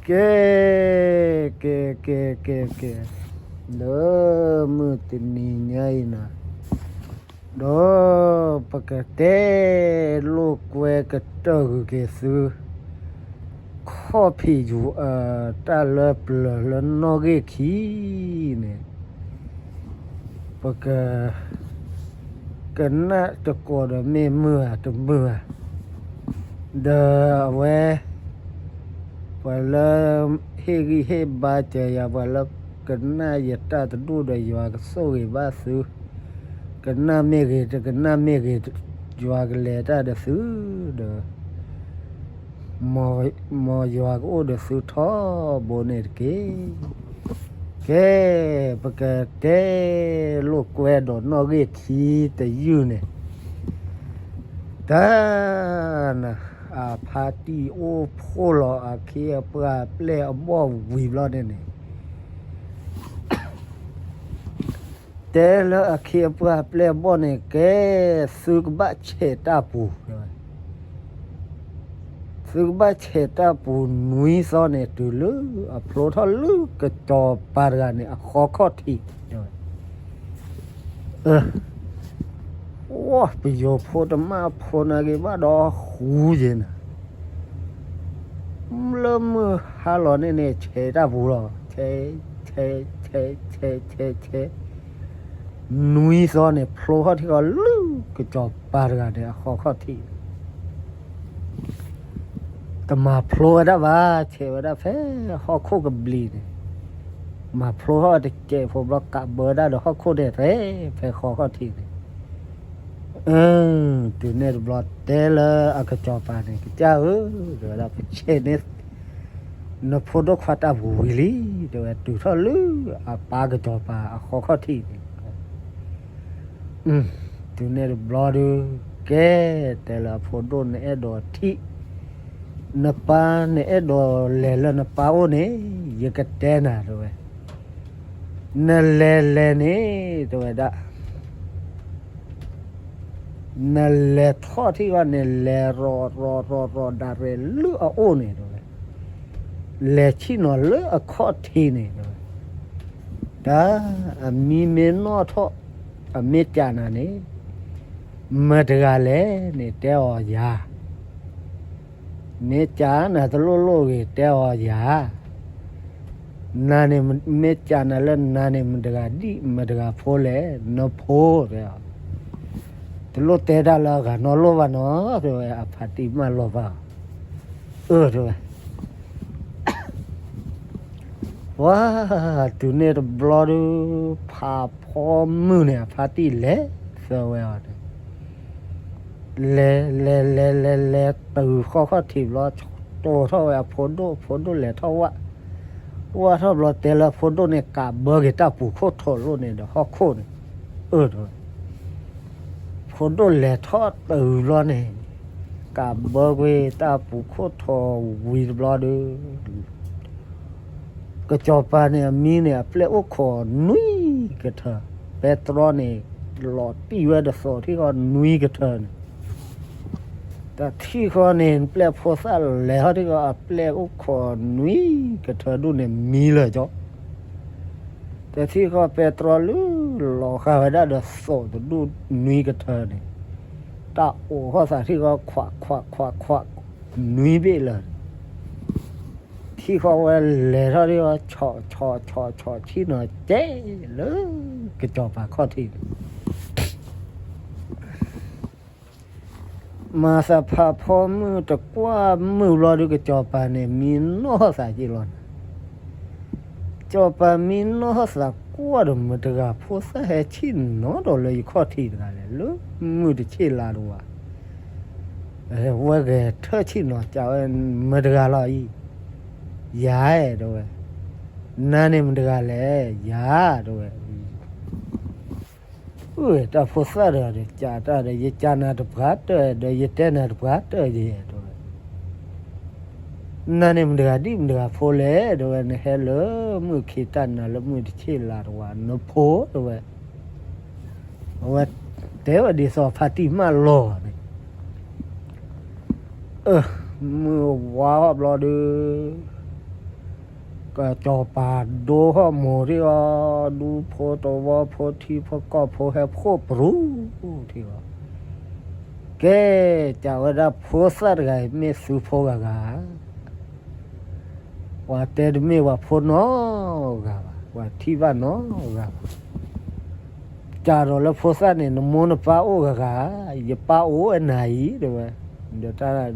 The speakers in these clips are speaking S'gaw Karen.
ကဲ, ကဲ, ကဲ, ကဲ, ကဲ, လၢမုၢ်တနံၤညါအံၤန့ၣ်, ဒီးပကတဲလိာ်ကွဲကတၢၢ်ဂုာ်က့ၤသု ခီၣ်ဖံးယွၤ တၢ်လၢပျၢၤလၢနီၣ်ဂံၢ်ခံန့ၣ် ပက ကနၣ်တကိးဒီးမ့ၢ်မုာ်ဧါတမုာ်ဧါ, ဒီးအဝဲ ပှၤလၢဟ့ၣ်ဂံၢ်ဟ့ၣ်ဘါစၢၤယၤ ပှၤလၢကနၣ်ယတၢ်တဒူၣ်ဒီး ယွၤကဆိၣ်ဂ့ၤဘၣ်သု, ကနၣ်မ့ၢ်ဂ့ၤ တကနၣ်မ့ၢ်ဂ့ၤ ယွၤကလဲၤတၢ်ဒီးသုဒီး မ်ယွၤကအိၣ်ဒီးသုထီဘိန့ၣ်တက့ၢ်. ကဲ, ပကတဲလိာ်ကွဲဒီးနီၣ်ဂံၢ်ခံတယုၢ်န့ၣ်, တၢ်နၤ အဖါတံၢ်အိၣ်ဖှိၣ်လီၤအခ့အပှၢ်အပျဲၢ်အဘီၣ်ဝံၤဘျီန့ၣ်န့ၣ် တဲလၢအခ့အပှၢ်အပျဲၢ်အဘီၣ်န့ၣ် ကဲ, သုကဘၣ်ဆဲးတၢ်ပူၤ, သုကဘၣ်ဆဲးတၢ်ပူၤနွံသီန့ၣ် တုၤလၢအဖျိထီၣ်လၢကစီၤပၤတဂၤန့ၣ် အဃီခီၣ်ထံး, ဝဲ ပယိၤဖိတမၣ်ဖိနာ်က့ၤဘၣ်ဒီးဃူယဲနၤ, လၢမုၢ်ဟါလီၤန့ၣ်န့ၣ် ဆဲးတၢ်ပူၤလီၤ, ဆဲး, ဆဲး, ဆဲး, ဆဲး, ဆဲး, ဆဲး, နွံသီန့ၣ် ဖျိခီၣ်ထံးဃီလၢကစီၤပၤတဂၤန့ၣ် အဃီခီၣ်ထံး တမၤဖျိဝဲဒၣ်ဘၣ်, ဆဲးဝဲဒၣ်ဖဲဟီၣ်ခိၣ်ကဘျံးန့ၣ်, မၤဖျိထီၣ်တစဲးဖိဘျီ ကးဘၢဒၣ်ဒီးဟီၣ်ခိၣ်န့ၣ် ရဲဖဲဃီခီၣ်ထံးန့ၣ်, တုၤန့ၣ်တဘျီတဲလၢအကစီၤပၤန့ၣ် ကစၢ်ဧၢ, တဲဝဲဒၣ် ပဆဲးန့ၢ် နဖိဒိၣ်ခွါတၢ်ပူၤဝံၤလံ, တဲဝဲ တုၤထီၣ်လၢအပၢ်ကစီၤပၤအဃီခီၣ်ထံးန့ၣ် တုၤန့ၣ်တဘျီဒီး ကဲ, တဲလၢအဖိဒိၣ် နအဲၣ်ဒိးထံၣ်နပၢ် နအဲၣ်ဒိးလဲၤလၢနပၢ်အိၣ်န့ၣ် ယကတဲနၤ တဲဝဲ, နလဲၤလဲၤန့ၣ် တဲဝဲဒၣ် နလဲၤထီၣ်ထံၣ်ဘၣ်န့ၣ် လဲၤရီၤရီၤရီၤရီၤဒၣ်ရဲၣ်လၢအအိၣ်န့ၣ် တဲဝဲ, လဲၤဆ့ၣ်နီၤလၢအခီၣ်ထံးန့ၣ် တဲဝဲ, တၢ်အမံမ့ၢ်နီၣ်ထီၣ် အမ့ၢ်ကးနၤန့ၣ် မတဂၤလဲၣ်န့ၣ် တဲအီၤယၤ, မ့ၢ်ကးနၤတလိၣ်လိၣ်ဂ့ၤ တဲအီၤယၤ, နၤန့ၣ် မ့ၢ်ကးနၤလၢနၤန့ၣ် မတဂၤဒ်မတဂၤဖိလဲၣ်, နဖိ တဲအီၤ, တလိၣ်တဲတၢ်လၢအဂၤနီတလိၣ်ဘၣ်နီၤ တဲဝဲ, အဖါတံၢ်မၢလီၤဘၣ်, အၢ တဲဝဲ ပှၤ တုၤန့ၣ်တဘျီဒီး ဖးဖီမုၢ်န့ၣ် အဖါတံၢ်လဲၤသၢဝဲအီၤန့ၣ်, လဲၤလဲၤလဲၤလဲၤလဲၤတုၤဃီခီၣ်ထံးဘျီ တိၤထီၣ်ဝဲအဖိဒိၣ်, အဖိဒိၣ်လဲၤထီၣ်ဝၣ်, ဝၣ်ထီၣ်ဘျီ တဲလၢအဖိဒိၣ်န့ၣ် ကးဘၢက့ၤတၢ်ပူၤခိၣ်ထိးလိၣ်န့ၣ်ဒီးဟီၣ်ခိၣ်န့ၣ်, အၢ တဲဝဲ ဖိဒိၣ်လဲၤထီၣ်တုၤဘျီန့ၣ် ကးဘၢကွံာ်တၢ်ပူၤခိၣ်ထိးဝံၤတဘျီဒီး ကစီၤပၤန့ၣ် အမံန့ၣ် အပျဲၢ်အိၣ်ခိးနွံကထၢ, ပဲတြီန့ၣ် လီၤတံၢ်ဝဲဒ်သိးထံဃီနွံကထၢန့ၣ်, တထံဃီန့ၣ် ပျဲၢ်ဖိသၣ်လဲၤထီၣ်ထံဃီ အပျဲၢ်အိၣ်ခိးနွံကထၢဒူၣ်န့ၣ် မံလၢာ်ကၠီ တထံဃီပဲတြီလၢလီၤဃာ်ဝဲဒၣ်ဒီးသိးတဒူၣ်နွံကထၢန့ၣ်, တၢ်အိးထီၣ်သးထံဃီ ခွးခွးခွးခွး နွံဘ့ၣ်လၢာ်န့ၣ်, ထံဃီဝဲလဲၤထီၣ်ထံဃီ ဆီးဆီးဆီးဆီးဆ့ၣ်နီၤကဲလၢကစီၤပၤခီၣ်ထံးန့ၣ် မၤသးဖးဖီမုၢ်တကွၢ်မုၢ်ဘျီဒီး ကစီၤပၤန့ၣ် မံနီၢ်သးက့ၤလီၤန့ၣ်, ကစီၤပၤမံနီၢ်သးကွၢ်ဒီး မတဂၤဖိသၣ်ဟဲဆ့ၣ်နီၤဒီးလၢယခီၣ်ထံးတဂၤလဲၣ်, လၢမုၢ်တဆ့ၣ်လါတဝၤ, ဝဲဂဲၤထၢၣ်ဆ့ၣ်နီၤကးဝဲ မတဂၤလီၤအံၤ, ယၤဧၢ တဲဝဲ, နၤန့ၣ်မတဂၤလဲၣ် ယၤ တဲဝဲ အၢ တၢ်ဖိသၣ်တဂၤဒီး ကးတၢ်ဒီး ယကးနၤတပှၢ်တၢၢ်ဒီး ယတဲနၤတပှၢ်တၢၢ်ယဲ တဲဝဲ, နၤန့ၣ်မတဂၤဒ်မတဂၤဖိလဲၣ် တဲဝဲ, နဟဲလၢမုၢ်ခံးတၢ်နၤလၢမုၢ်တဆ့ၣ်လါတဝၤ နဖိ တဲဝဲ, အဝဲတဲဝဲဒ်သိးဖါတံၢ်မၢလီၤန့ၣ် အၢ မုၢ်ဝါထီၣ်ဘျီဒီး ကစီၤပၤဒိဟီၣ်မိၢ်ထံအီၤ, ဒူဖိတဝီဖိထံဖိကီၢ်ဖိဟဲဖှိၣ်ပရူၤထံအီၤ, ကဲ, ကးဝဲဒၣ်ဖိသၣ်တဂၤအံၤ မ့ၢ်သုဖိဂၤဂၤ, ပှၤတဲတမ့ၢ်ပှၤဖိနီတဂၤဘၣ်, ပှၤထံၣ်ဘၣ်နီတဂၤဘၣ်. ကးဒီးလၢဖိသၣ်န့ၣ် နမိၢ်နပၢ်အိၣ်ဂၤဂၤ, ယပၢ်အိၣ်ဝဲနၤအံၤ တဲဝဲ, ဒီးတၢ်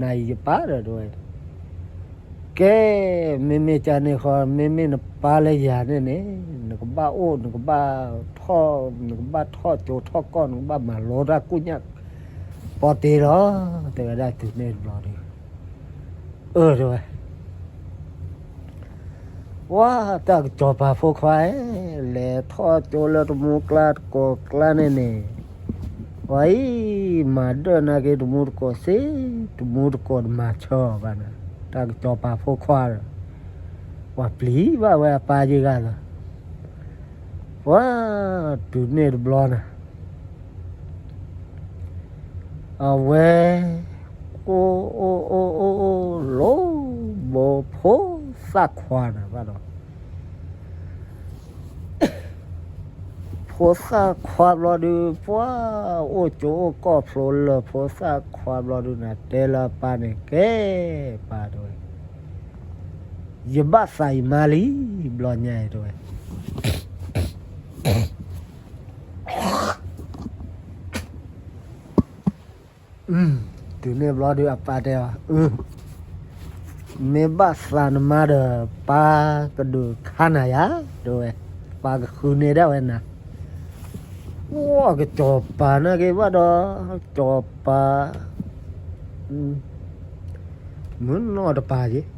နၤအံၤယပၢ်ဒီး တဲဝဲ, ကဲ, မ့မ့ၢ်ကန့ၣ်ဃီ, မ့မ့ၢ်နပၢ်လၢယၤန့ၣ်န့ၣ်, နကဘၣ်အိၣ်, နကဘၣ်ထီၣ်, နကဘၣ်ထီၣ်ကၠိထီၣ်ကီၢ်, နကဘၣ်မၤလိတၢ်ကူၣ်ညၣ်ပီတ့လီၤ, တဲဝဲဒၣ်တုၤန့ၣ်တဘျီဒီး, အၢ တဲဝဲ ပှၤတၢ်ကစီၤပၤဖိခွါဧၢ, လဲၤထီၣ်ကၠိလၢတမူကျါတကိးကျါန့ၣ်န့ၣ်, ပှၤအံၤမၤဒၢၣ်နာ်က့တမူတကိးစ့, တမူတကိးတမၤဆၢအီၤဘၣ်န့ၣ်, တၢ်ကစီၤပၤဖိခွါဒီး, ပှၤပျံၤဘၣ်ဝဲအပၢ်ယ့ၢ်ဂၤလီၤ. ပှၤတုၤန့ၣ်တဘျီန့ၣ် အဝဲ အိၣ်အိၣ်အိၣ်အိၣ်အိၣ် လီၤဘိဖိသၣ်ခွါန့ၣ်ဘၣ်ဒီး, ဖိသၣ်ခွါဘျီဒုး ပှၤအိၣ်ကၠိအိၣ်ကီၢ်ဖျိလၢာ် ဖိသၣ်ခွါဘျီဒုးန့ၣ် တဲလၢအပၢ်န့ၣ် ကဲပၢ်တဲဝဲ, ယဘၣ်သးယမါလံ ဘျီညါအံၤတဲဝဲ တုၤန့ၣ်ဘျီဒုးအပၢ်တဲအီၤ, မ့ၢ်ဘၣ်သးနမါဒီး ပၢ်ကဒုးခါနၤယၤ တဲဝဲ, ပၢ်ကဃုန့ၢ်ဒၣ်ဝဲနၤ. အိၣ်ကစီၤပၤနာ်က့ဘၣ်ဒီး ကစီၤပၤ မုၢ်နီၢ်တပၤက့ၤ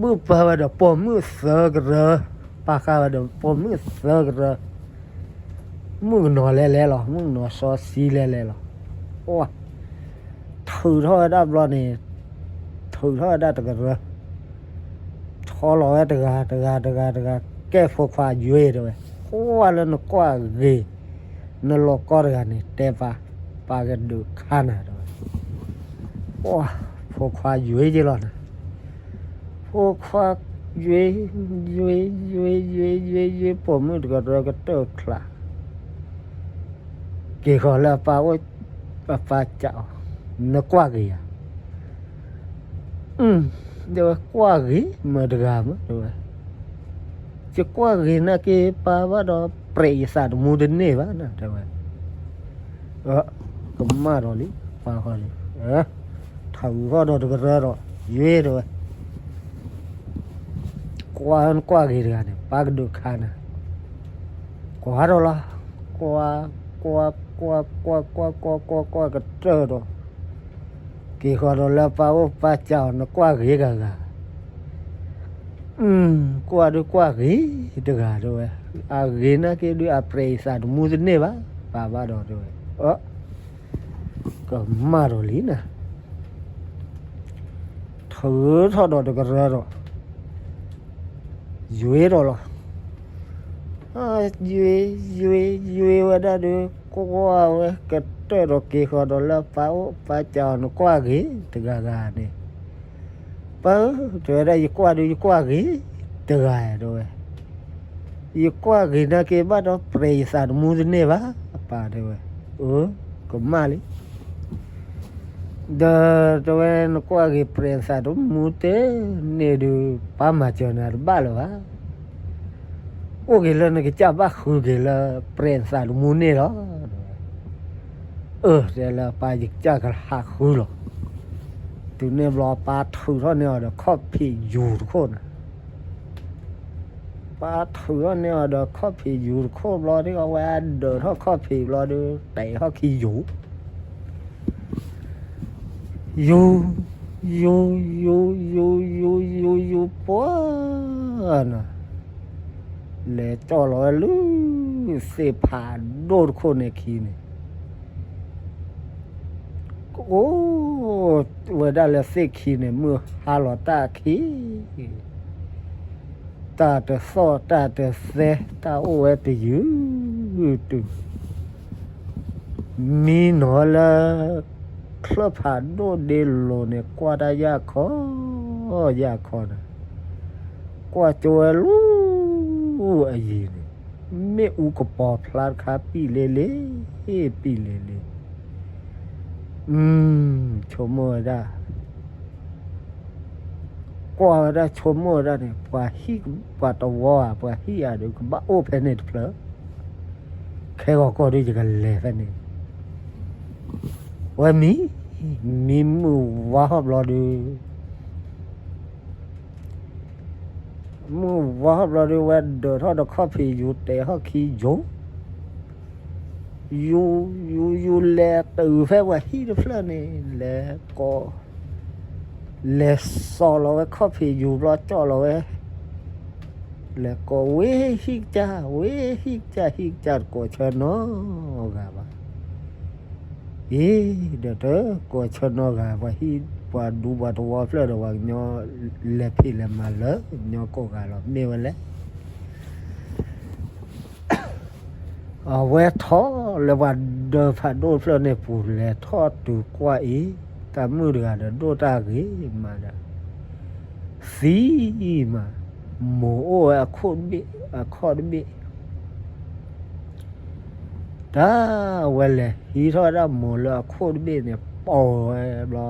ဘုၣ်ပာ်ဝဲဒီးပိာ်မုၣ်သၢကရၢ, ပာ်ဃာ်ဝဲဒီးပိာ်မုၣ်သၢကရၢ, မုၣ်ကနီၤလဲၤလဲၤလီၤ, မုၣ်ကနီၤစီဆှံလဲၤလဲၤလီၤ. အိၣ်, ထုးထီၣ်ဝဲဒၣ်ဘျီန့ၣ်, ထုးထီၣ်ဝဲဒၣ်တကရၢ, ဆီလီၤဝဲတဂၤ တဂၤ တဂၤ တဂၤ, ကဲဖိခွါယွ့တဲဝဲ, အိၣ်လၢနကွၢ်ဂ့ၤ, နလီၤကီတဂၤန့ၣ် တဲပၢ်, ပၢ်ကဒုးခါနၤတဲဝဲ. အိၣ်, ဖိခွါယွ့က့ၤလီၤန့ၣ် ဖိခွါယွ့, ယွ့ ယွ့ ယွ့ ယွ့ ယွ့ ပိာ်မုၣ်တကရၢကတၢၢ်ချး, က့ၤဃီၤလၢအပၢ်အိၣ်, အပၢ်စံးအီၤ, နကွၢ်ဂ့ၤဧါ. တဲဝဲ ကွၢ်ဂ့ၤမတၤတဂၤမး တဲဝဲ, ယကွၢ်ဂ့ၤနာ်က့ ပၢ်ဘၣ်ဒီး ပြဲးယသးတမူတန့ၢ်ဘၣ်နၤ တဲဝဲ. ကမၣ်ဒီးလံ ပၢ်ဃီလံ, ထုးထီၣ်ဒီးတကရၢဒီး ယွ့တဲဝဲ, ကွၢ် ကွၢ်ဂ့ၤတဂၤန့ၣ် ပၢ်ကဒုးခါနၤ, ကွၢ်ဒီးလီၤ, ကွၢ်, ကွၢ် ကွၢ် ကွၢ် ကွၢ် ကွၢ် ကွၢ် ကွၢ် ကွၢ်ကတၢၢ်ဒီး က့ၤဃီၤဒီးလၢပၢ်အိၣ် ပၢ်စံးအီၤ နကွၢ်ဂ့ၤဂၤဂၤ, ကွၢ်ဒုးကွၢ်ဂ့ၤတဂၤတဲဝဲ, အဂ့ၤနာ်က့ဒုး အပြဲးအသးတမူတန့ၢ်ဘၣ်, ပၢ်ဘၣ်ဒီးတဲဝဲ, ကမၣ်ဒီးလံနၤ, ထုးထီၣ်ဒီးတကရၢဒီး ယွ့ဒီးလီၤ, ယွ့ ယွ့ ယွ့ဝဲဒၣ်ဒီး ကွၢ်ဝဲကတၢၢ်ဒီး က့ၤဃီၤဒီးလၢပၢ်အိၣ် ပၢ်စံးအီၤ နကွၢ်ဂ့ၤတဂၤဂၤန့ၣ်, ပၢ်ဧၢ တဲဝဲဒၣ် ယကွၢ်ဒုး ယကွၢ်ဂ့ၤတဂၤတဲဝဲ, ယကွၢ်ဂ့ၤနာ်က့ဘၣ်ဒီး ပြဲးယသးတမူတန့ၢ်ဘၣ် ပၢ်တဲဝဲ, အၢ ကမၣ်လံ ဒီးတဲဝဲ နကွၢ်ဂ့ၤပြဲးနသးတမူတန့ၢ်ဒုး ပၢ်မၤစၢၤနၤတဘၣ်လၢၤဘၣ်, အိၣ်က့ၤလၢနကစၢ်ဘၣ်ဃုက့ၤလၢ ပြဲးနသးတမူန့ၢ်လီၤ, အၢ တဲလၢပၢ် ယကစၢ်ကဟးဃုလီၤ, တုၤန့ၣ်ဘျီ ပၢ်ထုးထီၣ်န့ၢ်အီၤဒီး ခီၣ်ဖံးယူၤတခိၣ်န့ၣ် ပၢ်ထုးထီၣ်န့ၢ်အီၤဒီးခီၣ်ဖံးယူၤတခိၣ်ဘျီဒီး အဝဲဒၢးထီၣ်ခီၣ်ဖံးဘျီဒီး တဲထီၣ်ခံယူၤ, ယူၤ, ယူၤ, ယူၤ, ယူၤ, ယူၤ, ယူၤ, ယူၤ ပှၤနီၤ, လဲၤကၠီၣ်လီၤဝဲလၢ သ့ၣ်ဖးဒိၣ်တခိၣ်န့ၣ်ခံန့ၣ် အိၣ်ဝဲဒၣ်လၢသ့ၣ်ခံန့ၣ် မုၢ်ဟါလီၤတၢ်ခံ, တၢ်တသီၣ်တၢ်တသဲ တၢ်အိၣ်ဝဲတယုၢ်တုၤ, မံနီၤလၢ ချၢၣ်ဖးဒိၣ်ဒ့လိၤန့ၣ် ကွၢ်တၢ်ယၢ်ခီ ယၢ်ခီဒီး ကွၢ်ကၠိဝဲလူၤအယံၤန့ၣ်, မ့ၣ်အူကပီၤဖျါတခါ ပံၣ်လ့လ့, ပံၣ်လ့လ့, ဆိကမိၣ်ဝဲဒၣ်, ကွၢ်ဝဲဒၣ်ဆိကမိၣ်ဝဲဒၣ်န့ၣ် ပှၤဟံၣ်ပှၤတဝီဧါ, ပှၤဟံၣ်ဧါဒီး ကဘၣ်အိၣ်ဖဲန့ၣ်တဖျၢၣ်, ခဲဂီၤကီၢ်ဒုး ယကလဲၤဖဲန့ၣ်, ဝဲမံ, မံမုၢ်ဝါထီၣ်ဘျီဒုး မုၢ်ဝါထီၣ်ဘျီဒုး ဝဲဒၢးထီၣ်ဒီးခီၣ်ဖံးယူၤ တဲာ်ထီၣ်ခံယိၤ, ယူၤ, ယူၤ, ယူၤလဲၤတုၤဖဲပှၤဟံၣ်တဖျၢၣ်န့ၣ်, လဲၤကိး, လဲၤစိာ်လီၤဝဲခီၣ်ဖံးယူၤဘျီ ကၠီၣ်လီၤဝဲ, လဲၤကိး ဝ့ၢ်ဟံၣ်ကစၢ်, ဝ့ၢ်ဟံၣ်ကစၢ်, ဟံၣ်ကစၢ်တကိးဆၢနီတဂၤဘၣ်. အ့ ဒီးတကိးဆၢနီတဂၤ, ပှၤဟံၣ်ပှၤဒူပှၤတဝီဖျၢၣ်ဒီး ပှၤကညီလဲၤဖံးလဲၤမၤလၢာ်ညီကိးဂၤလီၤ မ့ၢ်ဝဲလဲၣ်. အဝဲထီၣ်လၢပှၤဒၢးဖးဒိၣ်တဖျၢၣ်န့ၣ်ပူၤ လဲၤထီၣ်တုၤကွၢ်အံၤ, တၢ်မုၣ်တဂၤဒီး ဒိၣ်တၢ်ဂ့ၤမးဒီး သံမး, မိၢ်အိၣ်ဝဲအခိၣ်တဘ့ၣ်, အခီၣ်တဘ့ၣ်. တၢ်ဝဲလဲၤဟံးထီၣ်ဝဲဒၣ်မိၢ်လၢအခိၣ်တဘ့ၣ်န့ၣ် ပိာ်ဝဲဘျီ,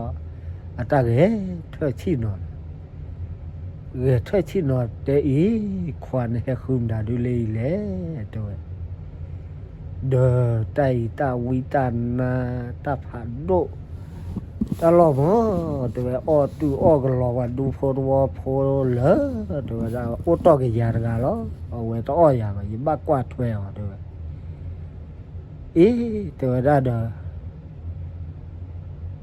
အတၢ်ဂဲၤထၢၣ်ဆံၣ်နီၤ, ဂဲၤထၢၣ်ဆံၣ်နီၤတဲအံၤ, ခွါနဟဲဃုမတၤဒုလၢအံၤလဲၣ် တဲဝဲ. ဒီးတၢ်အံၤတၢ်ဝံတၢ်နါ, တၢ်ဖးဒိၣ်, တၢ်လီၢ်မၢ, တဲဝဲ, အီၣ်တုၤအီၣ်ကလီၤ ပှၤဒူဖိတဝီဖိလၢာ်, တဲဝဲဒၣ် အိၣ်တီၢ်ကယၤတဂၤလီၤ. အဝဲတအီၣ်ယၤဘၣ်, ယဘၣ်ကွၢ်ထွဲအီၤ တဲဝဲ. အ့ တဲဝဲဒၣ်ဒီး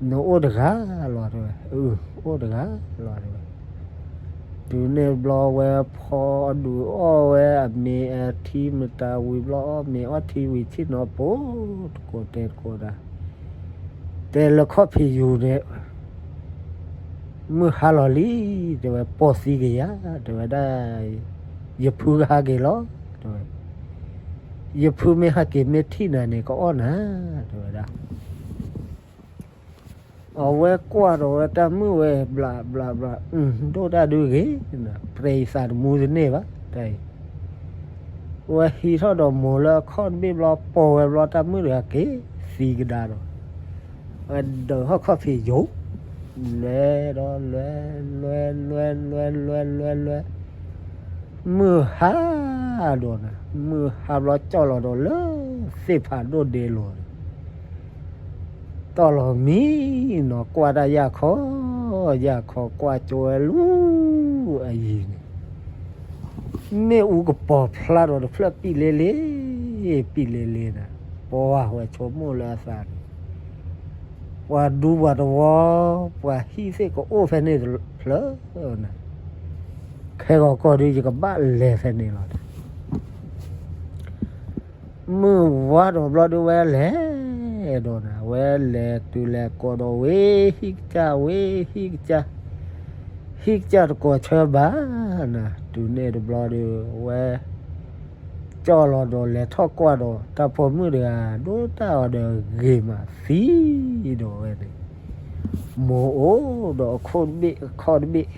နအိၣ်တဂၤလီၤ တဲဝဲ. အၢ အိၣ်တဂၤလီၤ တဲဝဲ. တုၤန့ၣ်ဘျီဝဲဖီဒုးအီၣ်ဝဲအမ့ၤအထံမတၤဝံၤဘျီ အီၣ်မ့ၤအီထံဝံၤဆံၣ်နီၤ ပိာ်တကိးတဲတကိးတၢ်, တဲလၢခီၣ်ဖံးယူၤန့ၣ် မုၢ်ဟါလီၤလံ တဲဝဲ, ပိာ်သံကယၤ တဲဝဲဒၣ်, ယဖုကဟးက့ၤလီၤ တဲဝဲ. ယဖုမ့ၢ်ဟးက့ၤမ့ၢ်ထံၣ်နၤန့ၣ် ကအီၣ်နၤ တဲဝဲဒၣ်. အဝဲကွၢ်ဒီးဝဲတၢ်မုၣ်ဝဲဘျးဘျးဘျး, ဒိၣ်တၢ်ဒုဂ့ၤ, ပြဲအံသးတမူတန့ၢ်ဘၣ် တၢ်အံၤ. ဝဲဟံးထီၣ်ဒီးမိၢ်လၢအခီၣ်တဘ့ၣ်ဘျီ ပိာ်ဝဲဘျီ တၢ်မုၣ်တဂၤက့ၤ သံကဒါဒီး ဝဲဒၢးထီၣ်ခီၣ်ဖံးယူၤ, လဲၤဒီးလဲၤ, လဲၤလဲၤလဲၤလဲၤလဲၤလဲၤ, မုၢ်ဟါဒီးနၤ, မုၢ်ဟါဘျီကၠီၣ်လီၤဒီးလၢသ့ၣ်ဖးဒိၣ်ဒ့လိၤန့ၣ်, တီၢ်လီၤမံနီၤ ကွၢ်တၢ်ယၢ်ခီ, ယၢ်ခီကွၢ်ကၠိဝဲလူၤအယံၤန့ၣ် မ့ၣ်အူကပီၤဖျါဒီးတဖျၢၣ် ပံၣ်လ့လ့, ပံၣ်လ့လ့နၤ, ပှၤဝဲဆိကမိၣ်လၢအသးန့ၣ်, ပှၤဒူပှၤတဝီ, ပှၤဟံၣ်သ့ၣ်ကအိၣ်ဖဲန့ၣ်တဖျၢၣ်နၤ, ခဲဂီၤကီၢ်ဒုး ယကဘၣ်လဲၤဖဲန့ၣ်လီၤ. မုၢ်ဝါဒီးဘျီဒုး ဝဲလဲၤဒီးနၤ, ဝဲလဲၤတုၤလဲၤကိးဒီး ဝ့ၢ်ဟံၣ်ကစၢ်, ဝ့ၢ်ဟံၣ်ကစၢ်, ဟံၣ်ကစၢ်တကိးဆၢဘၣ်နၤ. တုၤန့ၣ်တဘျီဒီး ဝဲကၠီၣ်လီၤဒီး လဲၤထီၣ်ကွၢ်ဒီး တၢ်ပိာ်မုၣ်တဂၤ ဒိၣ်တၢ်အီၤဒီးဂ့ၤမးသံဒီးဝဲန့ၣ်, မိၢ်အိၣ်ဒီးအခိၣ်တဘ့ၣ်အခီၣ်တဘ့ၣ်,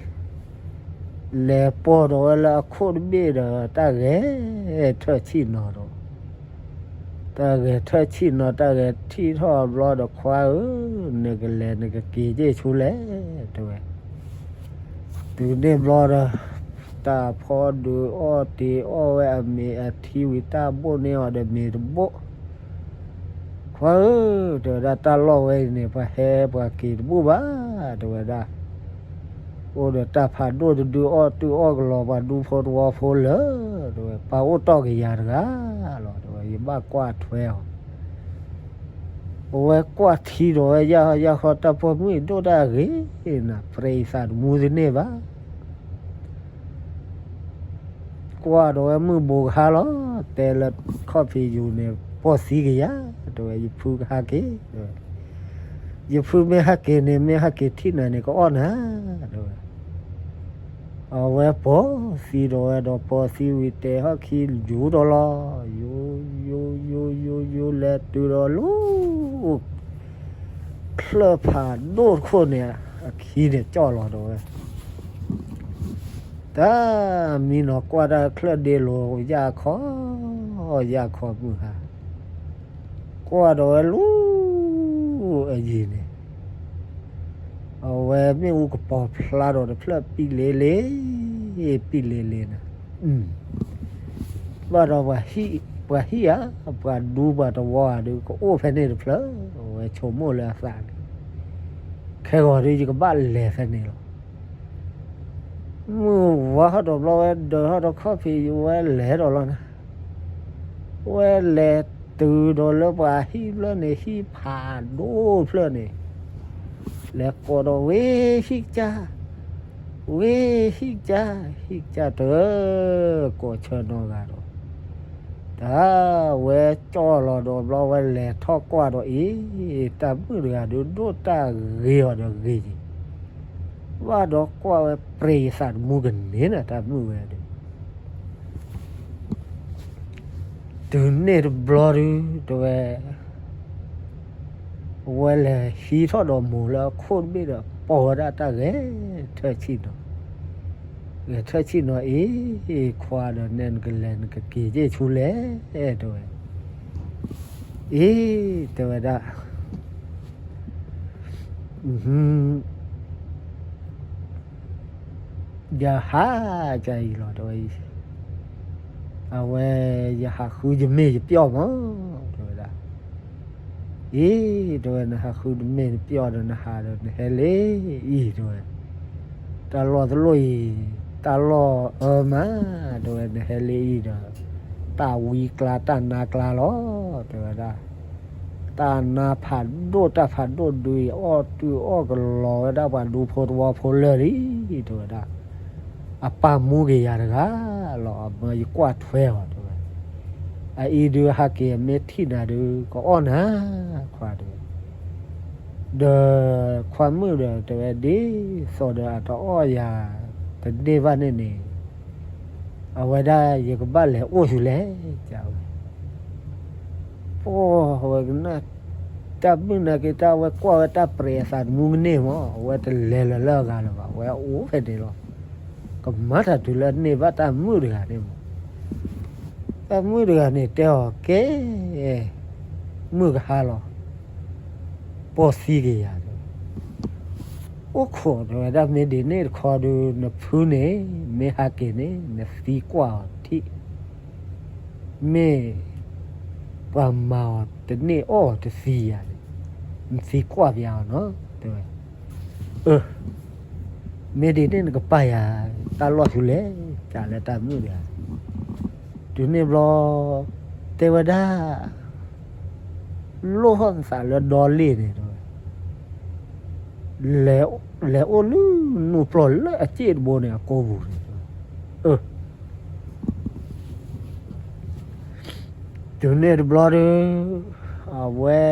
လဲၤပိာ်ဒီးဝဲလၢအခိၣ်တဘ့ၣ်ဒီး တၢ်ဂဲၤထၢၣ်ဆံၣ်နီၤဒီး တၢ်ဂဲၤထၢၣ်ဆံၣ်နီၤ တၢ်ဂဲၤထံၣ်ထီၣ်ဘျီဒီး ခွါဧၢ, နကလဲၤနကက့ၤက့ၤဆူလဲၣ် တဲဝဲ. တုၤန့ၣ်ဘျီဒီး တၢ်ဖီဒုးအီၣ်တ့ၤအီၣ်ဝဲအမ့ၤအထံဝံၤ တၢ်ဘိၣ်န့ၢ်အီၤဒီးမ့ၤတဘိၣ်, ခွါဧၢ, တဲဝဲဒၣ်, တၢ်လီၢ်ဝဲအံၤန့ၣ် ပှၤဟဲပှၤက့ၤတဘူၣ်ဘၣ် တဲဝဲဒၣ်. အိၣ်ဒီးတၢ်ဖးဒိၣ်တဒု အီၣ်တုၤအီၣ်ကလီၤ ပှၤဒူဖိတဝီဖိလၢာ် တဲဝဲ, ပၢ်အိၣ်တီၢ်ကယၤတဂၤလီၤ တဲဝဲ, ယဘၣ်ကွၢ်ထွဲအီၤ. အဝဲကွၢ်ထံဒီးဝဲ ယၢ်ဟီယၢ်ဃီ တၢ်ပိာ်မုၣ်အံၤဒိၣ်တၢ်ဂ့ၤနၤ, ပြဲအံသးတမူတန့ၢ်ဘၣ်. ကွၢ်ဒီးဝဲမုၢ်ဘူးကဟါလီၤ, တဲလၢခီၣ်ဖံးယူၤန့ၣ် ပိာ်သံကယၤ, တဲဝဲ, ယဖုကဟးက့ၤ, တဲဝဲ, ယဖုမ့ၢ်ဟဲက့ၤန့ၣ် မ့ၢ်ဟဲက့ၤထံၣ်နၤန့ၣ် ကအီၣ်နၤ, တဲဝဲ. အဝဲပိာ်သံဒီးဝဲဒီး ပိာ်သံဝံၤတဲာ်ထီၣ်ခံယူၤဒီးလီၤ, ယူၤ, ယူၤ, ယူၤ, ယူၤ, ယူၤ, ယူၤလဲၤတုၤဒီးလၢ ချၢၣ်ဖးဒိၣ်တခိၣ်န့ၣ် အခံန့ၣ်ကၠီၣ်လီၤဒီးဝဲ, တၢ်မံနီၤကွၢ်တၢ်ချၢၣ်ဒ့လိၤ ယၢ်ခီ, ယၢ်ခီမုၢ်ဟါ, ကွၢ်ဒီးဝဲလူၤအယံၤန့ၣ်, အဝဲမ့ၣ်အူကပီၤဖျါဒီးတဖျၢၣ်ပံၣ်လ့လ့, ပံၣ်လ့လ့န့ၣ်, ဘၣ်ဒီး ပှၤဟံၣ်ဧါ, ပှၤဒူပှၤသဝီဧါဒီး ကအိၣ်ဖဲန့ၣ်တဖျၢၣ်, အဝဲဆိကမိၣ်လၢအသးန့ၣ်, ခဲဂီၤဒီး ယကဘၣ်လဲၤဖဲန့ၣ်လီၤ. မုၢ်ဝါထီၣ်ဒီးဘျီ ဝဲဒၢးထီၣ်ဒီးခီၣ်ဖံး ဝဲလဲၤဒီးလီၤနၤ, ဝဲလဲၤတုၤဒီးလၢပှၤဟံၣ်ဖျၢၣ်န့ၣ်, ဟံၣ်ဖးဒိၣ်ဖျၢၣ်န့ၣ်, လဲၤကိးဒီး ဝ့ၢ်ဟံၣ်ကစၢ်, ဝ့ၢ်ဟံၣ်ကစၢ်, ဟံၣ်ကစၢ်တၢၢ်, ကိးဆၢနီတဂၤဒီး တၢ်ဝဲကၠီၣ်လီၤဒီးဘျီ ဝဲလဲၤထီၣ်ကွၢ်ဒီးအံၤ, တၢ်မုၣ်တဂၤဒုး ဒိၣ်တၢ်ဂ့ၤအီၤဒီးဂ့ၤက့ၤ, ဘၣ်ဒီးကွၢ်ဝဲပြ့ၤသးတမူကန့ၢ်န့ၣ် တၢ်မုၣ်ဝဲဒုး တုၤန့ၣ်တဘျီဒုး တဝဲ ဝဲလဲၤဟံးထီၣ်ဒီးမိၤလၢအခိၣ်တဘ့ၣ်ဒီး ပိာ်ဝဲဒၣ်တၢ်ဂဲၤထၢၣ်ဆံၣ်နီၤ, ဂဲၤထၢၣ်ဆံၣ်နီၤအံၤ, ခွါဒီးနဲနကလဲၤနကက့ၤက့ၤဆူလဲၣ် တဲဝဲ, အံၤ, တဲဝဲဒၣ် ယဟးကအံၤလီၤ တဲဝဲ, အဝဲ ယဟးဃုယမ့ၢ်ယပျီၢ်မး တဲဝဲဒၣ်, အံၤ, တဲဝဲ နဟးဃုနမ့ၢ်နပျီၢ်ဒီး နဟးဒီးနဟဲလၢအံၤ တဲဝဲ, တၢ်လီၢ်တလိၣ်အံၤ, တၢ်လီၢ်အၢမး တဲဝဲ နဟဲလၢအံၤဒီး တၢ်ဝံကျါ တၢ်နါကျါလီၤ တဲဝဲဒၣ်, တၢ်နါဖးဒိၣ် တၢ်ဖးဒိၣ်ဒုးအံၤ အီၣ်တုၤအီၣ်ကလီၤဝဲဒၣ်ပှၤဒူဖိသဝီဖိလၢာ်လံ တဲဝဲဒၣ်, အပၢ်မူက့ၤယၤတဂၤလီၤ အမၢယကွၢ်ထွဲအီၤ တဲဝဲ, အအံၤဒုးဟးက့ၤ မ့ၢ်ထံၣ်နၤဒုး ကအီၣ်နၤ ခွါ တဲဝဲ, ဒီးခွါမုၣ်ဒီး တဲဝဲ ဒ်သိးဒီးအတအီၣ်ယၤတန့ၢ်ဘၣ်န့ၣ်န့ၣ် အဝဲဒၣ်ယကဘၣ်လဲၤအိၣ်ဆူလဲၣ် တဲဝဲ, ပှၤဝဲကနၣ် တၢ်မုၣ်နာ်က့ၤ တၢ်ဝဲကွၢ်ဝဲတၢ်ပြဲၤအသးတမူကန့ၢ်မး အဝဲတလဲၤလၢၤလၢအဂၤလၢၤဘၣ် အဝဲအိၣ်ဖဲန့ၣ်လီၤ, ကမၤတၢ်တုၤလၢန့ၢ်ဘၣ်တၢ်မုၣ်တဂၤန့ၣ်မး, တၢ်မုၣ်တဂၤန့ၣ်တဲအီၤ ကဲ မုၢ်ကဟါလီၤ ပီၢ်သံက့ၤယၤ တဲဝဲ, အိၣ်ခိး တဲဝဲဒၣ် မ့ၢ်ဒ်န့ၣ်တခီဒုး နဖုန့ၣ် မ့ၢ်ဟးက့ၤန့ၣ် နသံကွၢ်အီၤထံၣ်, မ့ၢ်ပှၤမၤအီၤတန့ၢ် အီၣ်အီၤတသံယၤန့ၣ် နသံကွၢ်ပျးအီၤနီၤ တဲဝဲ, အၢ မ့ၢ်ဒ်န့ၣ်နကပာ်ယၤ တၢ်လီၢ်ဆူလဲၣ် ကလၢတၢ်မုၣ်တဂၤ, တုၤန့ၣ်ဘျီ တဲဝဲဒၣ် လိၣ်ထီၣ်နသးလၢဒီလ့ၣ်န့ၣ် တဲဝဲ, လဲၤအိၣ်လၢနူၢ်ပျီၢ်လၢအစ့ၣ်တဘိန့ၣ် အကိာ်ပူၤန့ၣ်, အၢ တုၤန့ၣ်တဘျီဒီး အဝဲ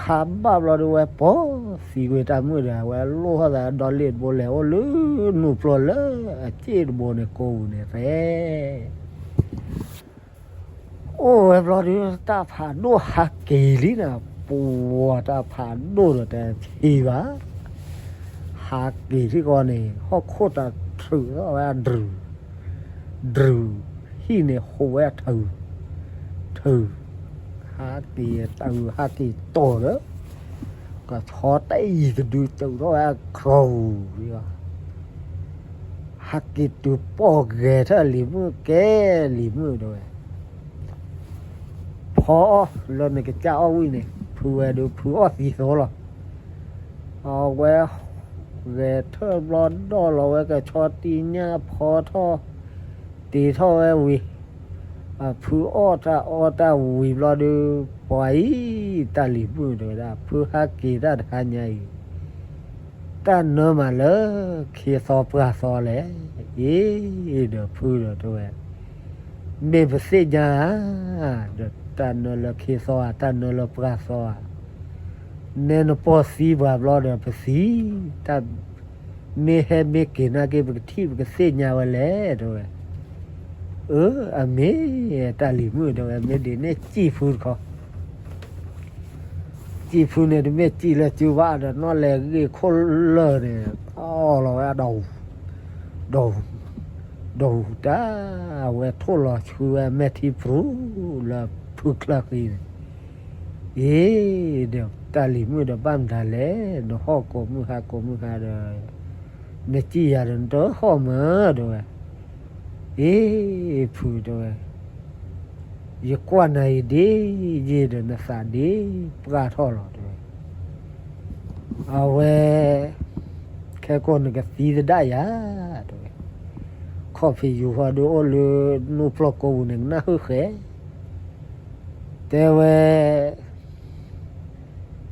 ခါဘၣ်ဘျီဒီး ဝဲပီၢ်သံကွံာ်တၢ်မုၣ်ဒီး အဝဲလိၣ်ထီၣ်သးဒီလ့ၣ်တဘိ လဲၤအိၣ်လၢနူၢ်ပျီၢ်လၢအစ့ၣ်တဘိန့ၣ် ကိာ်ပူၤန့ၣ်သ့ အိၣ်ဝဲဘျီဒီး တၢ်ဖးဒိၣ်ဟးက့ၤလံန့ၣ် ပှၤတၢ်ဖးဒိၣ်ဒီးတထံၣ်ဘၣ်, ဟးက့ၤထံကီၢ်န့ၣ် ဟီၣ်ခိၣ်တၢ်ထုးထီၣ်ဝဲဒုး, ဒုး, ဟံၣ်န့ၣ်ဟူးဝဲထုး, ထုး, ဟးက့ၤတၢ်အုးဟးက့ၤတီၢ်ဒီး ကဆီတအံၤတဒုတၢၢ်ထီၣ်ဝဲအကြီအူၤ, ဟးက့ၤတုၤပီၢ်ဂဲၤထၢၣ်လံၤမုၣ်ကဲလံၤမုၣ်တဲဝဲ, ဖီအီၣ်လၢနကစၢ်အီၣ်ဝံၣ်န့ၣ် ဖုဝဲဒုးဖုအီၣ်သံသိလီၤ, အဝဲ ဂဲၤထၢၣ်ဘျီဒီၣ်လီၤဝဲကဆီတံၢ်ညၣ်ဖီထီၣ်, တ့ထီၣ်ဝဲဝံၤ, အဖုအီၣ်တၢ်အီတၢ်ဝံၤဘျီဒီး ပှၤအံၤ တၢ်လံၤမုၣ်တဲဝဲဒၣ် ဖုဟးက့ၤတၢ်တဟါညါအံၤ တၢ်နၢမးလၢခ့သီပှၢ်သီလဲၣ်, အ့ ဒီးဖုဒီးတဲဝဲ, မ့ၢ်ပသ့ၣ်ညါဧါ, ဒီးတၢ်နၢလၢခ့သီဧါ တၢ်နၢလၢပှၢ်သီဧါ, နဲနပီၢ်သံပှၤဘျီဒီးပသံ, တၢ် မ့ၢ်ဟဲမ့ၢ်က့ၤနာ်က့ ပကထံၣ်ပကသ့ၣ်ညါဝဲလဲၣ် တဲဝဲ, အၢ အမ့ၢ် တၢ်လံၤမုၣ်တဲဝဲ မ့ၢ်ဒ်န့ၣ်စံၣ်ဖုတခီ ပ စံၣ်ဖုန့ၣ် တမ့ၢ်စံၣ်လၢစုဘၣ်ဒီး နီၣ်လဲၤဂ့ၢ်ခိၣ်လၢာ်န့ၣ် အီၣ်လီၤဝဲဒီး ဒီး ဒီးတၢ် အဝဲထိၣ်လီၤဆှုဝဲအမဲာ်ထံပြူၤလၢဖုချၢဃံန့ၣ်, အ့ ဒီးတၢ်လံၤမုၣ်ဒီး ဘၣ်မတၤလဲၣ်, နဟီၣ်ကိးမုၢ်ဟါကိးမုၢ်ဟါဒီး နစံၣ်ယၤဒီး နတဟီၣ်မၢ တဲဝဲ. အ့ ဖု တဲဝဲ, ယကွၢ်နၤအံၤဒ်ယံာ်ဒီး နသးဒ်ပှၢ်ထီၣ်လီၤ တဲဝဲ. အဝဲ ခဲကိာ်နကသံသဒၣ်ယၤ တဲဝဲ. ခီၣ်ဖံးယူၤဃီဒုးအိၣ်လၢနူၢ်ပျီၢ်ကိးပူၤန့ၣ် ကနၣ်ဟုၣ်ဃဲ တဲဝဲ,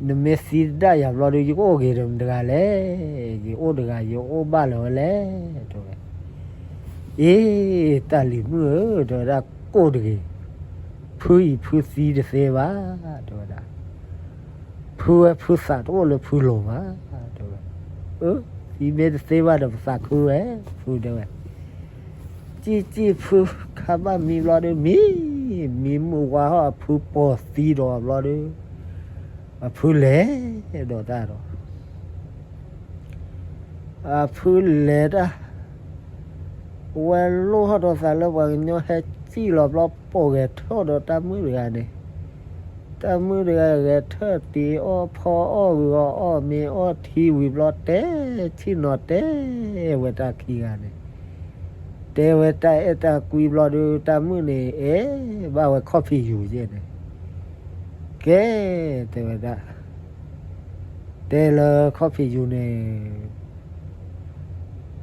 နမ့ၢ်သံသဒၣ်ယၤဘျီဒီး ယကအိၣ်က့ၤဒီးမတဂၤလဲၣ်, ယအိၣ်တဂၤ ယအိၣ်ဘၣ်လၢၤဝဲလဲၣ် တဲဝဲ. အ့ တၢ်လံၤမုၣ်ဧၢ တဲဝဲဒၣ် ကိၣ်တဂ့ၤ, ဖုအံၤဖုသံတသ့ဘၣ် တဲဝဲဒၣ်. ဖုဝဲဖုသးတအိၣ်လၢဖုလိၤဘၣ် တဲဝဲ. အၢ သံမ့ၢ်တသ့ဘၣ်ဒီး ပသးခုဝဲ ဖု တဲဝဲ. စံၣ်စံၣ်ဖု ခါဘၣ်မံဘျီဒီး မံ မံမုၢ်ဝါဟီၣ် အဖုပိာ်သံဒီးဘျီဒီး အဖုလဲၤဒီးတၢ်ဒီး အဖုလဲၤတၢ် ဝဲလိၣ်ထီၣ်ဒီးသးလၢပှၤကညီဟဲစံၣ်လီၤဘျီ ပိာ်ဂဲၤထၢၣ်ဒီးတၢ်မုၣ်တဂၤန့ၣ်, တၢ်မုၣ်တဂၤဂဲၤထၢၣ်တ့ၢ်အီၣ်ဖီအီၣ်ဂုာ်အီၣ် အီၣ်မ့ၤအီၣ်ထံဝံၤဘျီ တဲဆ့ၣ်နီၤတဲဝဲတၢ်ခံဂၤန့ၣ်, တဲဝဲတၢ်အဲၣ်တၢ်ကွံဘျီဒီး တၢ်မုၣ်န့ၣ် အဲၣ်ဘၣ်ဝဲခီၣ်ဖံးယူၤယဲၢ်န့ၣ်, ကဲ တဲဝဲဒၣ် တဲလၢခီၣ်ဖံးယူၤန့ၣ်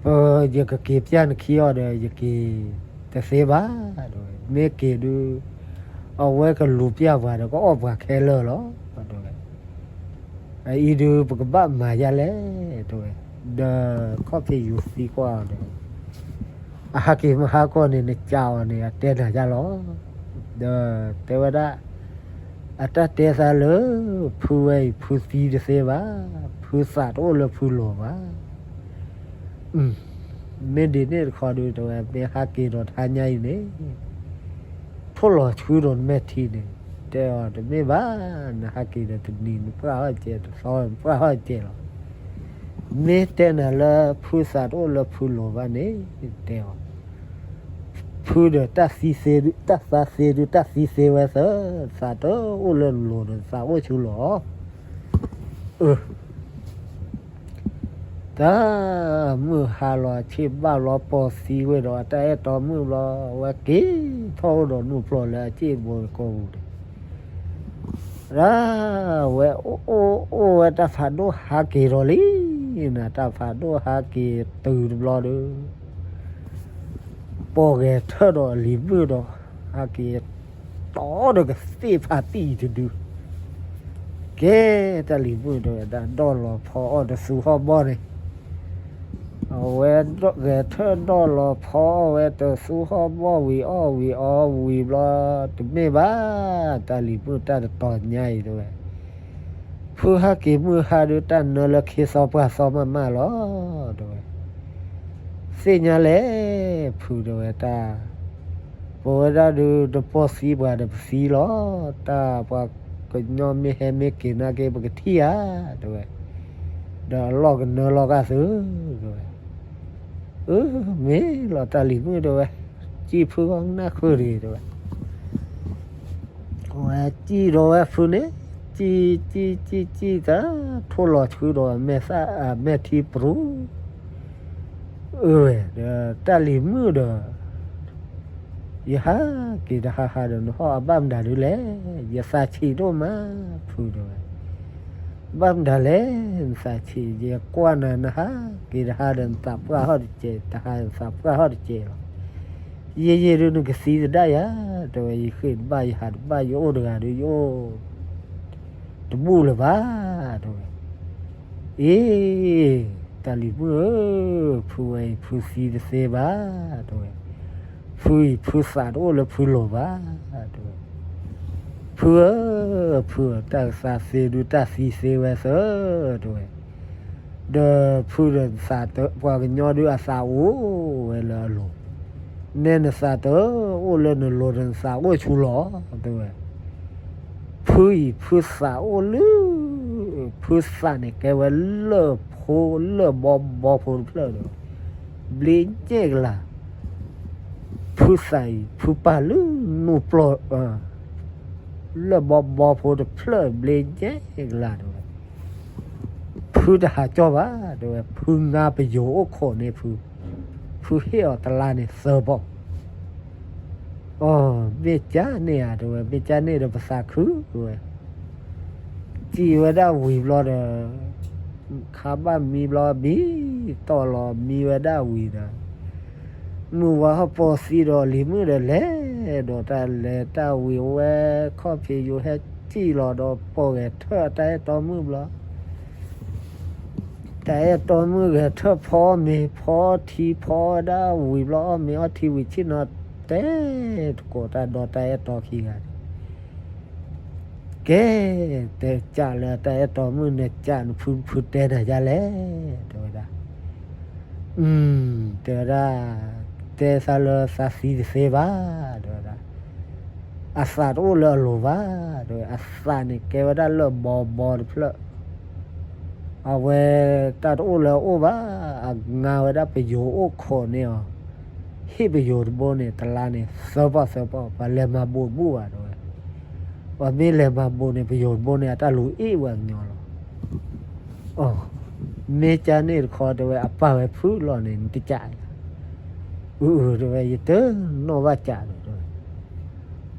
ပ ယကက့ၤပျၢ်နခံအီၤဒီး ယက့ၤတသ့ဘၣ် တဲဝဲ, မ့ၢ်က့ၤဒုး အဝဲကလူၤပျၢ်ပှၤဒီး ကအီၣ်ပှၤခဲလၢာ်လီၤ တဲဝဲ. အအံၤဒုး ပကဘၣ်မၤယါလဲၣ် တဲဝဲ, ဒီးခီၣ်ဖံးယူၤသံကွၢ်အီၤဒီး အဟးက့ၤမဟါကီၢ်န့ၣ် နကးအီၤန့ၣ် အတဲနၤယါလီၤ. ဒီးတဲဝဲဒၣ် အတၢ်တဲသးလၢ ဖုဝဲအံၤ ဖုသံတသ့ဘၣ်, ဖုသးတအိၣ်လၢဖုလိၤဘၣ်. မ့ၢ်ဒ်န့ၣ်တခီဒုး တဲဝဲ မ့ၢ်ဟးက့ၤဒီးတဟါညါအံၤန့ၣ် ထိၣ်လီၤဆှုဒီးနမဲာ်ထံန့ၣ် တဲအီၤ တမ့ၢ်ဘၣ်, နဟးက့ၤဒီးတနံၤ နပှၢ်ဟီၣ်ကဲး တသီ နပှၢ်ဟီၣ်ကဲးလီၤ. မ့ၢ်တဲနၤလၢ ဖုသးတအိၣ်လၢဖုလိၤဘၣ်န့ၣ် တဲအီၤ ဖုဒီး တၢ်သံသ့ဒုး တၢ်သးသ့ဒုး တၢ်သံသ့ဝဲသၢ, သးတအိၣ်လၢနလိၤဒီး သးအိၣ်ဆူလီၤ. အၢ တၢ် မုၢ်ဟါလီၤ အဆ့ၣ်ဘၣ်လီၤ ပိာ်သံဝဲဒီး အတၢ်အဲၣ်တီမုၣ်ဘျီ အဝဲက့ၤထီၣ်အိၣ်ဒီးနူၢ်ပျီၢ်လၢအစ့ၣ်ဘိကိးပူၤန့ၣ် ဒၣ်ဝဲ အိၣ်အိၣ်ဝဲတၢ်ဖးဒိၣ်ဟးက့ၤဒီးလံ, နတၢ်ဖးဒိၣ်ဟးက့ၤတုၤတဘျီဒီး ပိာ်ဂဲၤထၢၣ်ဒီးအလံၤမုၣ်ဒီး ဟးက့ၤတီဒီးကသ့ၣ်ဖးတံၢ်တဒု, ကဲ တၢ်လံၤမုၣ်တဲဝဲဒၣ် ဒီၣ်လီၤဖီအီၣ်တသူဟီၣ်ဘီၣ်န့ၣ် အဝဲဂဲၤထၢၣ်ဒီၣ်လီၤဖီအီၣ်ဝဲတသူဟီၣ်ဘီၣ်ဝံၤအီၣ်ဝံၤအီဝံၤဘျီ တမ့ၢ်ဘၣ်, တၢ်လံၤမုၣ်တၢ်တတီၤညါအံၤတဲဝဲ, ဖုဟးက့ၤမုၢ်ဟါဒီး တၢ်နၢလၢခ့သီပှၢ်သီမးမးလီၤ တဲဝဲ. သ့ၣ်ညါလဲၣ် ဖုတဲဝဲတၢ်, ပဝဲဒၣ်ဒုး တပိာ်သံပှၤဒီးပသံလီၤ, တၢ်ပှၤကညီမ့ၢ်ဟဲမ့ၢ်က့ၤနာ်က့ ပကထံၣ်ဧါ တဲဝဲ, ဒီးအလီၢ်ကနၢလီၤကၢ်သု တဲဝဲ. အၢ မ့ၢ်လီၤ တၢ်လံၤမုၣ်တဲဝဲ, စံၣ်ဖုဂီၢ်နၢ်ဃုတဂ့ၤ တဲဝဲ. ဝဲစံၣ်ဒီးဝဲဖုန့ၣ်, စံၣ် စံၣ် စံၣ် စံၣ် တၢ်ထိၣ်လီၤဆှုဒီး မဲာ်ထံပြူၤ, အၢ ဝဲဒီး တၢ်လံၤမုၣ်ဒီး ယဟးက့ၤတဟါဟါဒီး နဟီၣ်အဘၣ်မတၤဒုလဲၣ်, ယသးဆံးဒိၣ်မး ဖုတဲဝဲ. ဘၣ်မတၤလဲၣ် နသးဆံး, ယကွၢ်နၤ နဟးက့ၤတဟါဒီး နသးပှၢ်ဟီၣ်တစဲး, တဟါနသးပှၢ်ဟီၣ်တစဲးလီၤ. ယဲယဲဒုး နကသံသဒၣ်ယၤ တဲဝဲ, ယဃ့ၢ်တဘၣ် ယဟးတဘၣ် ယအိၣ်တဂၤဒီး ယအိၣ် တဘူၣ်လၢၤဘၣ် တဲဝဲ. အ့ တၢ်လံၤမုၣ်ဧၢ, ဖုဝဲအံၤ ဖုသံတသ့ဘၣ် တဲဝဲ. ဖုအံၤ ဖုသးတအိၣ်လၢဖုလိၤဘၣ် တဲဝဲ. ဖုဧၢ, ဖုဧၢ, တၢ်သးသ့ဒုး တၢ်သံသ့ဝဲသၢ တဲဝဲ. ဒီးဖုဒီးနသးတ ပှၤကညီဒုး အသးအိၣ်ဝဲလၢအလိၤ, နဲနသးတအိၣ်လၢနလိၤဒီး နသးအိၣ်ဆူလီၤ တဲဝဲ. ဖုအံၤ ဖုသးအိၣ်လၢ ဖုသးန့ၣ်ကဲဝဲလၢၢ်ဖိလၢၢ်ဘီဘီဖိတဖျၢၣ်ဒီး ဘျ့ညဲၣ်ကလၤ, ဖုသးအံၤ ဖုပာ်လၢနူၢ်ပျီၢ် လၢၢ်ဘီဘီဖိတဖျၢၣ် ဘျ့ညဲၣ်ကလၤတဲဝဲ, ဖုတဟးကၠီၣ်ဘၣ်တဲဝဲ, ဖုငါပယိၤအိၣ်ခိးန့ၢ် ဖု, ဖုဟ့ၣ်အီၤတလါန့ၣ်သၢပီၢ်. အိ, မ့ၢ်ကန့ၣ်ဧါတဲဝဲ, မ့ၢ်ကန့ၣ်ဒီးပသးခုဝဲ, စံၣ်ဝဲဒၣ်ဝံၤဘျီဒီး ခါဘၣ်မံဘျီ မံတီၢ်လီၤ မံဝဲဒၣ်ဝံၤဒီး မုၢ်ဝါဟီၣ်ပီၤသံဒီးလံၤမုၣ်ဒီး လဲၤဒီးတၢ်လဲၤတၢ်ဝံၤဝဲ, ခီၣ်ဖံးယူၤဟဲစံၣ်လီၤဒီး ပိာ်ဂဲၤထၢၣ်တၢ်အဲၣ်တီမုၣ်ဘျီ, တၢ်အဲၣ်တီမုၣ်ဂဲၤထၢၣ် ဖီမ့ၤ ဖီထံ ဖီဝဲဒၣ်ဝံၤဘျီ အီၣ်မ့ၤအီထံဝံၤ ဆ့ၣ်နီၤတဲတကိးတၢ်ဒီးတၢ်အဲၣ်တီခံဂၤန့ၣ် ကဲ, တဲကးလၢတၢ်အဲၣ်တီမုၣ် နကးနဖု နဖုတဲနၤယါလဲၣ် တဲဝဲဒၣ်. တဲဝဲဒၣ်, တဲသးလၢသးသံတသ့ဘၣ် တဲဝဲဒၣ်, အသးတအိၣ်လၢအလိၤဘၣ် တဲဝဲ, အသးန့ၣ်ကဲဝဲဒၣ်လၢၢ်ဘီဘီတဖျၢၣ်, အဝဲတၢ်တအိၣ်လၢအအိၣ်ဘၣ်, အငါဝဲဒၣ်ပယိၤအိၣ်ခိးန့ၢ်အီၤ ဟ့ၣ်ပယိၤတဘိန့ၣ် တလါန့ၣ်သၢပီၢ်သၢပီၢ်, ပှၤလဲၤမၤဘိးတဘူၣ်ဘၣ် တဲဝဲ. ပှၤမ့ၢ်လဲၤမၤဘိးန့ၣ် ပယိၤတဘိန့ၣ် အတၢ်လူၤအ့ၣ်ဝဲကညီလီၤ. အိ, မ့ၢ်ကန့ၣ်တခီ တဲဝဲ, အပၢ်ဝဲဖုလီၤန့ၣ် နတကးဧါ. အၢ အၢ တဲဝဲ, ယတနီၣ်ဘၣ်ကးဒီး တဲဝဲ.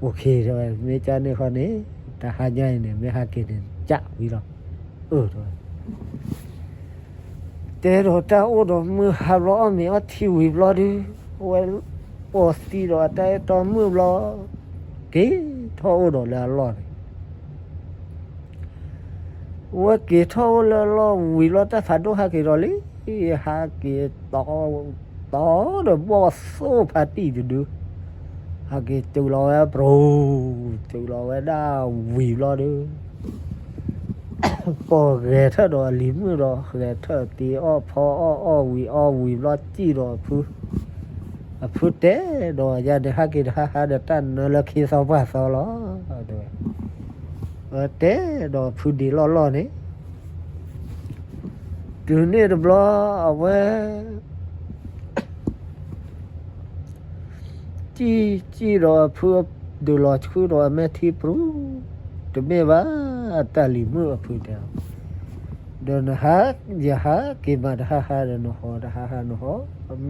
အိၣ်ခ့ တဲဝဲ, မ့ၢ်ကန့ၣ်ခီန့ၣ် တဟါညါအံၤန့ၣ် မ့ၢ်ဟဲက့ၤန့ၣ် ကးဝံၤလီၤ. အၢ တဲဝဲ တဲဒီးတၢ်အိၣ်ဒီးမုၢ်ဟါဘျီ အီၣ်မ့ၤအီထံဝံၤဘျီဒုး အဝဲပိာ်သံဒီးအတၢ်အဲၣ်တီမုၣ်ဘျီ က့ၤထီၣ်အိၣ်ဒီးလၢအလီၢ်န့ၣ်, အဝဲက့ၤထီၣ်အိၣ်လၢအလီၢ်ဝံၤဘျီ တၢ်ဖးဒိၣ်ဟဲက့ၤဒီးလံ, ဟဲက့ၤတီ တီဒီးဘီၣ်သိၣ်ဖးတံၢ်တဒု ဟဲက့ၤတုၤလီၤဝဲပြူၤ, တုၤလီၤဝဲဒၣ်ဝံၤဘျီဒီး ပိာ်ဂဲၤထၢၣ်ဒီးအလံၤမုၣ်ဒီး ဂဲၤထၢၣ်တ့အီၣ်ဖီအီၣ် အီၣ်ဝံၤအီၣ်ဝံၤဘျီ စံၣ်ဒီးအဖု, အဖုတဲဒီး ယၤန့ၣ် ဟဲက့ၤတဟါဟါဒီး တၢ်နၢလၢခံသီပှၢ်သီလီၤ တဲဝဲ. အတဲဒီးဖုဒံးလီၢ်လီၢ်န့ၣ် တုၤန့ၣ်တဘျီ အဝဲ စံၣ် စံၣ်ဒီးအဖု ဒုးလီၤဆှုဒီးအမဲာ်ထံပြူၤ, တမ့ၢ်ဘၣ် တၢ်လံၤမုၣ်အဖုတဲအီၤ, ဒီးနဟး ယဟးက့ၤမးတဟါဟါဒီးနဟီ တဟါဟါနဟီ,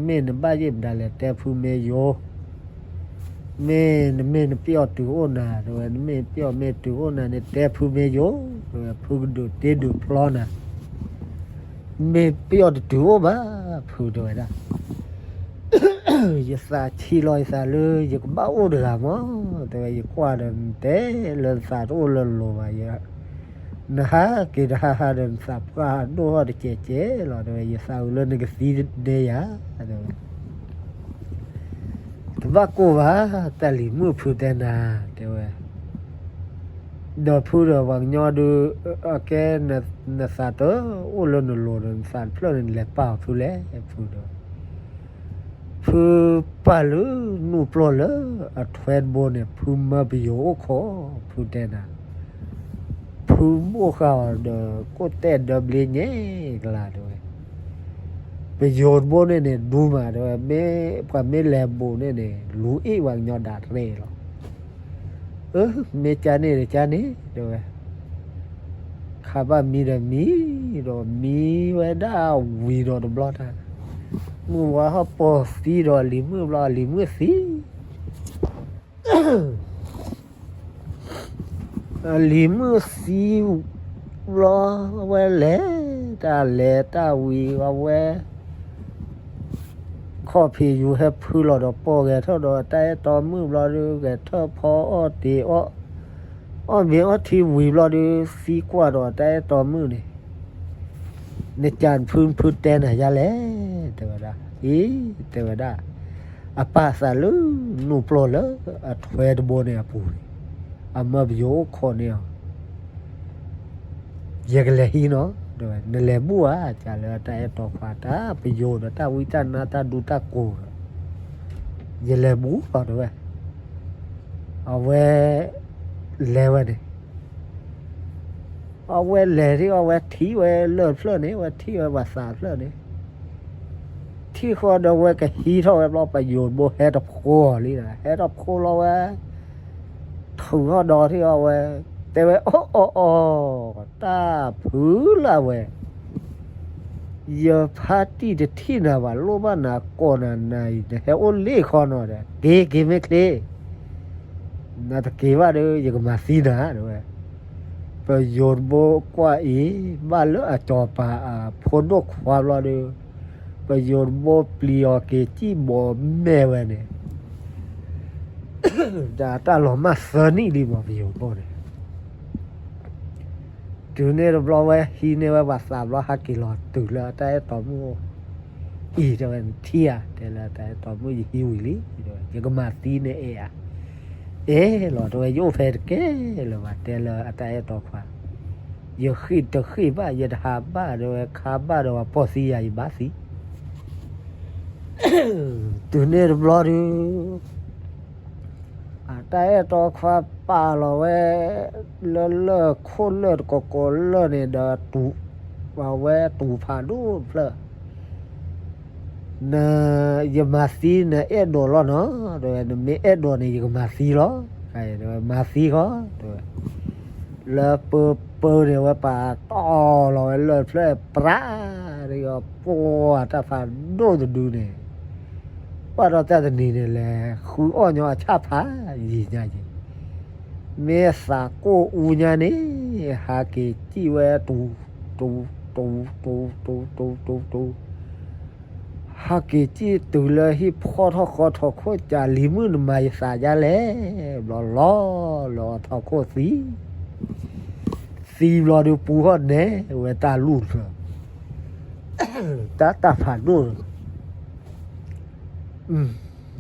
မ့ၢ်နဘၣ်ယိၣ်မတၤလဲၣ် တဲဖုမ့ၢ်ယိၣ် မ့ၢ်နမ့ၢ်နပျီၢ်တုၤအိၣ်နၤ တဲဝဲ, နမ့ၢ်ပျီၢ်မ့ၢ်တုၤအိၣ်နၤန့ၣ် တဲဖုမ့ၢ်ယိၣ် တဲဝဲ, ဖုကဒုးတ့ဒုးဖျီနၤ, မ့ၢ်ပျီၢ်တတုၤအိၣ်ဘၣ် ဖုတဲဝဲဒၣ်. ယသးဆံးလီၤယသးလၢ ယကဘၣ်အိၣ်တဂၤမး တဲဝဲ, ယကွၢ်ဒီးနတဲလၢနသးတအိၣ်လၢလိၤဘၣ်, နဟးက့ၤတဟါဟါဒီး နသးပှၢ်ဒိၣ်ထီၣ်တစဲးစဲးလီၤ တဲဝဲ, ယသးအုးလၢနကသံဒဲယၤ တဲဝဲ. တဘၣ်ကိၢ်ဘၣ် တၢ်လံၤမုၣ်ဖုတဲနၤ တဲဝဲ, ဒီးဖုဒီးပှၤကညီဒုး အကဲ နသးတအိၣ်လၢနလိၤဒီး နသးတဖျၢၣ်န့ၣ် နလဲၤပာ်အီၤဖုလဲၣ် ဖုဒီး ဖုပာ်လၢနူၢ်ပျီၢ်လၢအထွဲတဘိန့ၣ် ဖုမၢပယိၤအိၣ်ခိး ဖုတဲနၤ, ဖုဘိၣ်ဃာ်အီၤဒီး ကိၣ်တဲၣ်ဒၢဘျ့ညဲကလၤ တဲဝဲ, ပယိၤတဘိန့ၣ်န့ၣ် ဒူမး တဲဝဲ, မ့ၢ်ပှၤမ့ၢ်လဲၤဘိးန့ၣ်န့ၣ် လူၤအ့ၣ်ပှၤကညီဒၣ်ရဲၣ်လီၤ. အၢ မ့ၢ်ကန့ၣ်ဒီးကန့ၣ် တဲဝဲ, ခးဘၣ်မံဒီးမံ, ဒီးမံဝဲဒၣ်ဝံၤဒီးတဘျီတၢ်, မုၢ်ဝါဟီၣ်ပီၤသံဒီးအလံၤမုၣ်ဘျီ အလံၤမုၣ်သံ အလံၤမုၣ်သံဘျီ အဝဲလဲၤတၢ်လဲၤတၢ်ဝံၤ အဝဲ ခီၣ်ဖံးယူၤဟဲဖုလီၤဒီး ပိာ်ဂဲၤထၢၣ်ဒီးတၢ်အဲၣ်တီမုၣ်ဘျီဒီး ဂဲၤထၢၣ်ဖီအီၣ်တ့ၤအီၣ်, အီၣ်မ့ၤအီထံဝံၤဘျီဒီး သံကွၢ်ဒီးတၢ်အဲၣ်တီမုၣ်န့ၣ် နကးနဖု နဖုတဲနၤယါလဲၣ် တဲဝဲဒၣ်. အံၤ တဲဝဲဒၣ်, အပာ်သးလၢနူၢ်ပျီၢ်လၢအထွဲတဘိန့ၣ်အပူၤန့ၣ် အမၢပယိၤအိၣ်ခိးန့ၢ်အီၤ ယကလဲၤဟံးနီၤ တဲဝဲ, နလဲၤဘူၣ်ဧါ ကးလၢတၢ်အဲၣ်တီခွါ တၢ်ပယိၤဒီးတၢ်ဝံတၢ်နါတၢ်ဒူတၢ်ကိးဒီး ယလဲၤဘူၣ်လီၤ တဲဝဲ. အဝဲ လဲၤဝဲန့ၣ် အဝဲလဲၤထံၣ်အီၤ ဝဲထံၣ်ဝဲလၢၢ်တဖျၢၣ်န့ၣ်, ဝဲထံၣ်ဝဲပှၤသးတဖျၢၣ်န့ၣ်, ထံၣ်ဃီဒီးဝဲကဟံးထီၣ်ဝဲဘျီ ပယိၤတဘိဟဲတဖိအီၤလံဒီး ဟဲတဖိလီၤဝဲ, ထုးထီၣ်ဒီးထံၣ်အီၤဝဲ, တဲဝဲ အိၣ်အီၤအီၤ, တၢ်ဖုလၢအဝဲ ယဖါတံၢ်တထံၣ်နၤဘၣ်, လိၣ်ဘၣ်နၤကိးနၤနၤအံၤ နဟဲအိၣ်လ့ၣ်ခီနီၤဒီး က့ၤက့ၤမ့ၢ်ချ့, နတက့ၤဘၣ်ဒီး ယကမၤသံနၤ တဲဝဲ. ပယိၤတဘိကွၢ်အံၤ ဘၣ်လၢအစီၤပၤအဖိဒိၣ်ခွါဘျီဒီး ပယိၤတဘိပျံၤအီၤက့ၤစံၣ်ဘီမဲာ်ဝဲန့ၣ် ဒီးတၢ်လီၤမၢ်သၢနံၣ်လံမး ပယိၤတဘိန့ၣ် တုၤန့ၣ်တဘျီဝဲဟံးန့ၢ်ဝဲပှၤသးဘျီ ဟးက့ၤလီၤတုၤလၢအတၢ်အဲၣ်တီမုၣ်အအိၣ်အံၤ တဲဝဲ နထံၣ်ဧါ, တဲလၢအတၢ်အဲၣ်တီမုၣ် ယဟံးဝံၤလံ တဲဝဲ, ယကမၤသံန့ၣ်အဲၣ်ဧါ, အဲၣ်လီၤ တဲဝဲ, ယအိၣ်ဖဲတကဲလၢၤဘၣ်, တဲလၢအတၢ်အဲၣ်တီခွါ, ယဃ့ၢ်တဃ့ၢ်ဘၣ် ယတဟးဘၣ် တဲဝဲ, ခါဘၣ်ဒီးပှၤပိာ်သံယၤ ယဘၣ်သံ တုၤန့ၣ်တဘျီဒုး အတၢ်အဲၣ်တီခွါပာ်လီၤဝဲ လၢလၢၢ်ခိၣ်လၢၢ်တကိးကိးလၢၢ်န့ၣ်ဒီး အဝဲတူၢ်ဖးဒိၣ်တဖျၢၣ်, န ယမၤသံနအဲၣ်ဒိးလီၤနီၤ, တဲဝဲ, နမ့ၢ်အဲၣ်ဒိးန့ၣ် ယကမၤသံလီၤ, တဲဝဲ, မၤသံဃီ, တဲဝဲ, လၢပၢပၢန့ၣ် ဝဲပာ်တီၢ်လီၤဝဲလၢၢ်တဖျၢၣ် ပြး ဒီးပှၤတၢ်ဖးဒိၣ်တဒုန့ၣ် ပှၤဒီးတၢ်တနံၤန့ၣ်လဲၤ ဃုအီၣ်ညီအဆၣ်ဖးယံာ်ညါက့ၤ, မ့ၢ်သးကိၢ်အူညါန့ၣ် ဟးက့ၤစံၣ်ဝဲတူ တူ တူ တူ တူ တူ တူ တူ ဟးက့ၤစံၣ်တုၤလၢဟံၣ်ဖီထီၣ်ဃီထီၣ်ခိၣ် ကလံၤမုၣ်နမၤယသးဒ်လဲၣ်, ဘျီလီၤလၢအထီၣ်ခိၣ်သံ, သံဘျီဒုးပူၤဟီၣ်နဲဝဲတၢ်လူၢ်တဖျၢၣ်, တၢ်တၢ်ဖးဒိၣ် ဒီး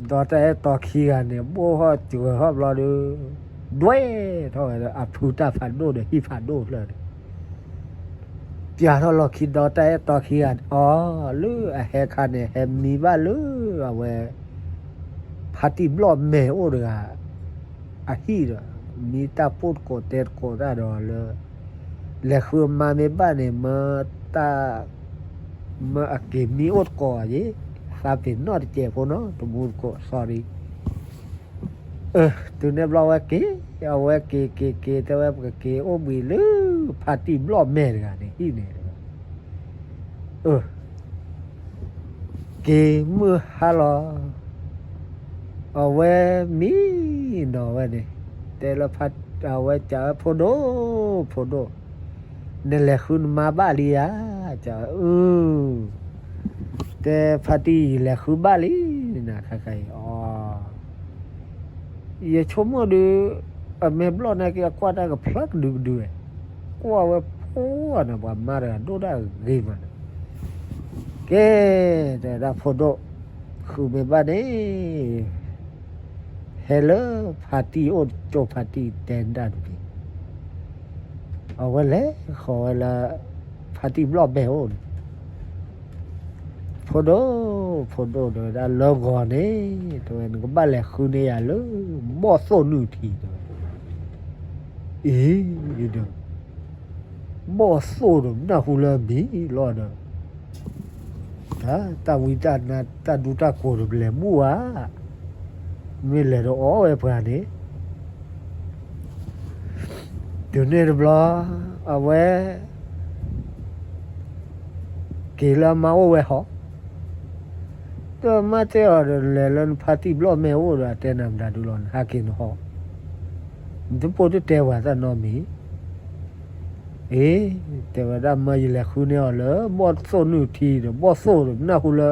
တၢ်အဲၣ်တီခံဂၤန့ၣ် ဘိၣ်ဟီၣ်စှၤဟီၣ်ဘျီဒီး ဒွဲၣ်ထီၣ်ဝဲလၢအဖုတၢ်ဖးဒိၣ်ဒီးဟံၣ်ဖးဒိၣ်တဖျၢၣ်န့ၣ်, ပျၢ်ထီၣ်လီၢ်ခံဒီးတၢ်အဲၣ်တီခံဂၤန့ၣ် အီၤ လၢအဟဲခါန့ၣ် ဟဲမံဘၣ်လၢအဝဲ ဖါတံၢ်ဘျီၣ်မဲာ်အိၣ်တဂၤ အဟံၣ်ဒီး မံတၢ်ပိၢ်တကိးတဲတကိးတၢ်ဒီးလၢ လဲၤဃုအမါမ့ၢ်ဘၣ်န့ၣ် မၢတၢ် မၢအက့ၤမံအိၣ်တကိးယ့ၣ်, သးပ့ၤနီၣ်တစဲးဖိနီၤ တမူတကိး sorry, တုၤန့ၣ်ဘျီဝဲက့ၤ, အဝဲက့ၤက့ၤက့ၤ တဲဝဲ ပကက့ၤအိၣ်ဘှံးလၢ ဖါတံၢ်ဘျီၣ်မဲာ်တဂၤန့ၣ် ဟံၣ်န့ၣ် က့ၤမုၢ်ဟါလီၤ, အဝဲမံနီၤဝဲန့ၣ်, တဲလၢ အဝဲစံးဝဲ ဖိဒိၣ်, ဖိဒိၣ်, နလဲၤဃုနမါဘၣ်လံဧါ, စံးဝဲ အု, တဲဖါတံၢ် ယလဲၤဃုဘၣ်လံ, နခါခါအံၤ အီ ယဆိကမိၣ်ဒုး အမဲာ်ဘျီၣ်နာ်က့ အကွၢ်တၢ်ကဖျါကဒုကဒုဝဲ, ကွၢ်ဝဲဖိအန့ၣ် ပှၤမါတဂၤဒိၣ်ဒၣ်ဂ့ၤမးန့ၣ်, ကဲ, တဲဒၣ်ဖိဒိၣ်, ဃုမ့ၢ်ဘၣ်န့ၣ် ဟဲလၢဖါတံၢ်အိၣ် ကၠိဖါတံၢ်တဲဒၣ်တမံၤ, အဝဲလဲၤဃီၤဝဲလၢ ဖါတံၢ်ဘျီၣ်မဲာ်အိၣ်န့ၣ် ဖိဒိၣ်, ဖိဒိၣ် တဲဝဲဒၣ်လၢဂီၤန့ၣ်, တဲဝဲ နကဘၣ်လဲၤဃုန့ၢ်ယၤလၢ ဘီၣ်သိၣ်နုၢ်ထံ တဲဝဲ, အံၤဒီး ဘီၣ်သိၣ်ဒီး နၢ်ဟူလၢအမံၤလီၤဒီး, တၢ်ဝံတၢ်နါ တၢ်ဒူတၢ်ကိးဒီး ပလဲၤဘူၣ်ဧါ, မ့ၢ်လဲၤဒီးအီၣ်ဝဲပှၤန့ၣ် တုၤန့ၣ်တဘျီ အဝဲ က့ၤလၢအမါအိၣ်ဝဲဟီ, ဒီးမါတဲအီၤဒီး လဲၤလၢနဖါတံၢ်ဘျီၣ်မဲာ်အိၣ်ဒီး အတဲနၤမတၤဒုလီၤ နဟးက့ၤနဟီ, နတပိၢ်တတဲပှၤတၢ်နီတမံၤ, အ့ တဲဝဲဒၣ် မၢယလဲၤဃုန့ၢ်အီၤလၢ ဘီၣ်သိၣ်နုၢ်ထံဒီး ဘီၣ်သိၣ်ဒီး နၢ်ဟူလၢ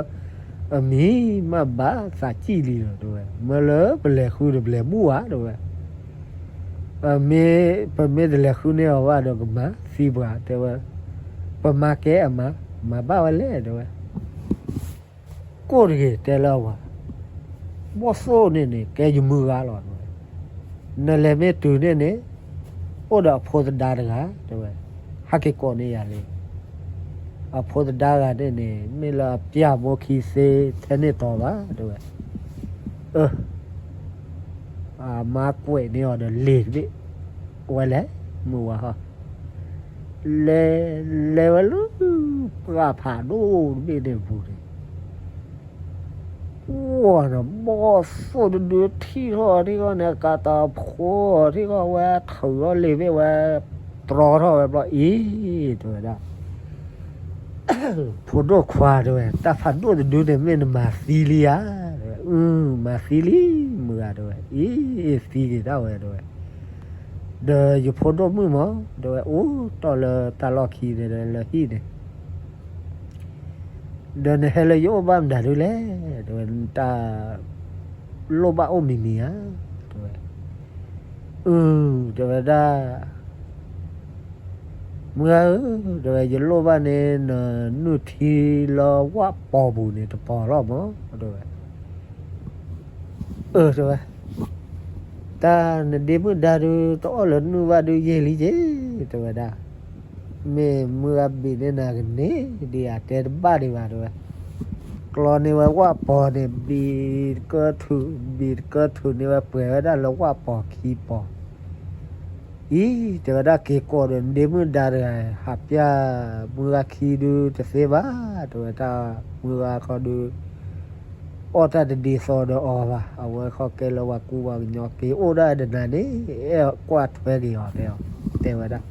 အမံၤမးဘၣ်သးစံၣ်လံဒီး တဲဝဲ မၢလၢပလဲၤဃုဒီး ပလဲၤဘူၣ်ဧါ တဲဝဲ မ့ၢ် ပမ့ၢ်တလဲၤဃုန့ၢ်အီၤဘၣ်ဒီး ကမၤသံပှၤ တဲဝဲ, ပမၤကဲအမါ, မၤဘၣ်ဝဲလဲၣ် တဲဝဲ, ကိၣ်တဂ့ၤ တဲလၢအဝၤ, ဘီၣ်သိၣ်န့ၣ်န့ၣ် ကဲယမုၢ်ဂၤလီၤ တဲဝဲ, နလဲၤမ့ၢ်တုၤန့ၣ်န့ၣ် အိၣ်ဒီးအဖိသဒါတဂၤ တဲဝဲ, ဟးက့ၤကိးန့ၢ်ယၤလံ အဖိသဒါဂၤန့ၣ်န့ၣ် မ့ၢ်လၢအပျၢ်မိၢ်ခံသ့ထဲန့ၣ်တီၤဘၣ် တဲဝဲ, အ အမါကွဲးန့ၢ်အီၤဒီးလ့ၤတဘ့ၣ်, ဝဲလဲၣ် မုၢ်ဝါဟီ, လဲၤ, လဲၤဝဲလၢ ပှၢ်ဖးဒိၣ်တဘ့ၣ်န့ၣ်ပူၤန့ၣ်, ဝီၤဒီး ဘီၣ်သိၣ်တဒုထံၣ်ထီၣ်ထံၣ်ဃီန့ၣ် ကးတၢ်ဖိထံၣ်ဃီဝဲ ထုးထီၣ်လံာ်ဘ့ၣ်ဝဲ, တြီထီၣ်ဝဲဘျီအံၤ, တဲဝဲဒၣ် ဖိဒိၣ်ခွါတဲဝဲ, တၢ်ဖးဒိၣ်တဒုန့ၣ်မ့ၢ်နမၤသံလံဧါ, တဲဝဲ, အု မၤသံလံ, မုၢ်ဂၤတဲဝဲ, အံၤ သံဒံးတၢ်ဝဲတဲဝဲ, ဒီးယဖိဒိၣ်မုၣ်မး တဲဝဲ အိၣ်တီၢ်လၢတၢ်လီၢ်ခံန့ၣ်ဒီးလၢဟံၣ်န့ၣ် ဒီးနဟဲလၢယအိၣ်ဘၣ်မနုၤဒုလဲၣ်, တဲဝဲ, တၢ်လိၣ်ဘၣ်အိၣ်မံၤမံၤဧါ, တဲဝဲ, အု တဲဝဲဒၣ် မုၢ်ဂၤဧၢ, တဲဝဲ ယလိၣ်ဘၣ်န့ၣ် နနုၢ်ထံလၢဝၣ်ပီၤပူၤန့ၣ်တပီၤလီၤမး, တဲဝဲ, အၢ တဲဝဲ, တၢ်နဒ့မုၣ်ဒါဒု တအီၣ်လၢနုၢ်ဘၣ်ဒုယဲၢ်လံက့ၤ, တဲဝဲဒၣ်, မ့ၢ်မုၢ်ဂၤဘ့ၣ်န့ၢ်နၤကန့ၢ်ဒံးဧါ, တဲတဘၣ်ဒံးဘၣ် တဲဝဲ, ကျီန့ၢ်ဝဲဝၣ်ပီၤန့ၣ် ဘံၣ်တကၢထူး, ဘံၣ်တကၢထူးန့ၢ်ဝဲပှဲၤဝဲဒၣ်လၢဝၣ်ပီၤခံပီၤ အံၤ တဲဝဲဒၣ် က့ၤကိးဒီးနဒ့မုၣ်ဒါတဂၤ ဟးပျၢ်မုၢ်ဂၤခံဒုတသ့ဘၣ်, တဲဝဲဒၣ် မုၢ်ဂၤခီဒု အီၣ်တၢ်တဒ်သိးဒီးအီၤဘၣ်, အဝဲဃီကဲလၢပှၤကူပှၤကညီ က့ၤအိၣ်ဒၣ်ဒီးနၤန့ၣ် အဲၣ်ကွၢ်ထွဲက့ၤအီၤ တဲအီၤ, တဲဝဲဒၣ်,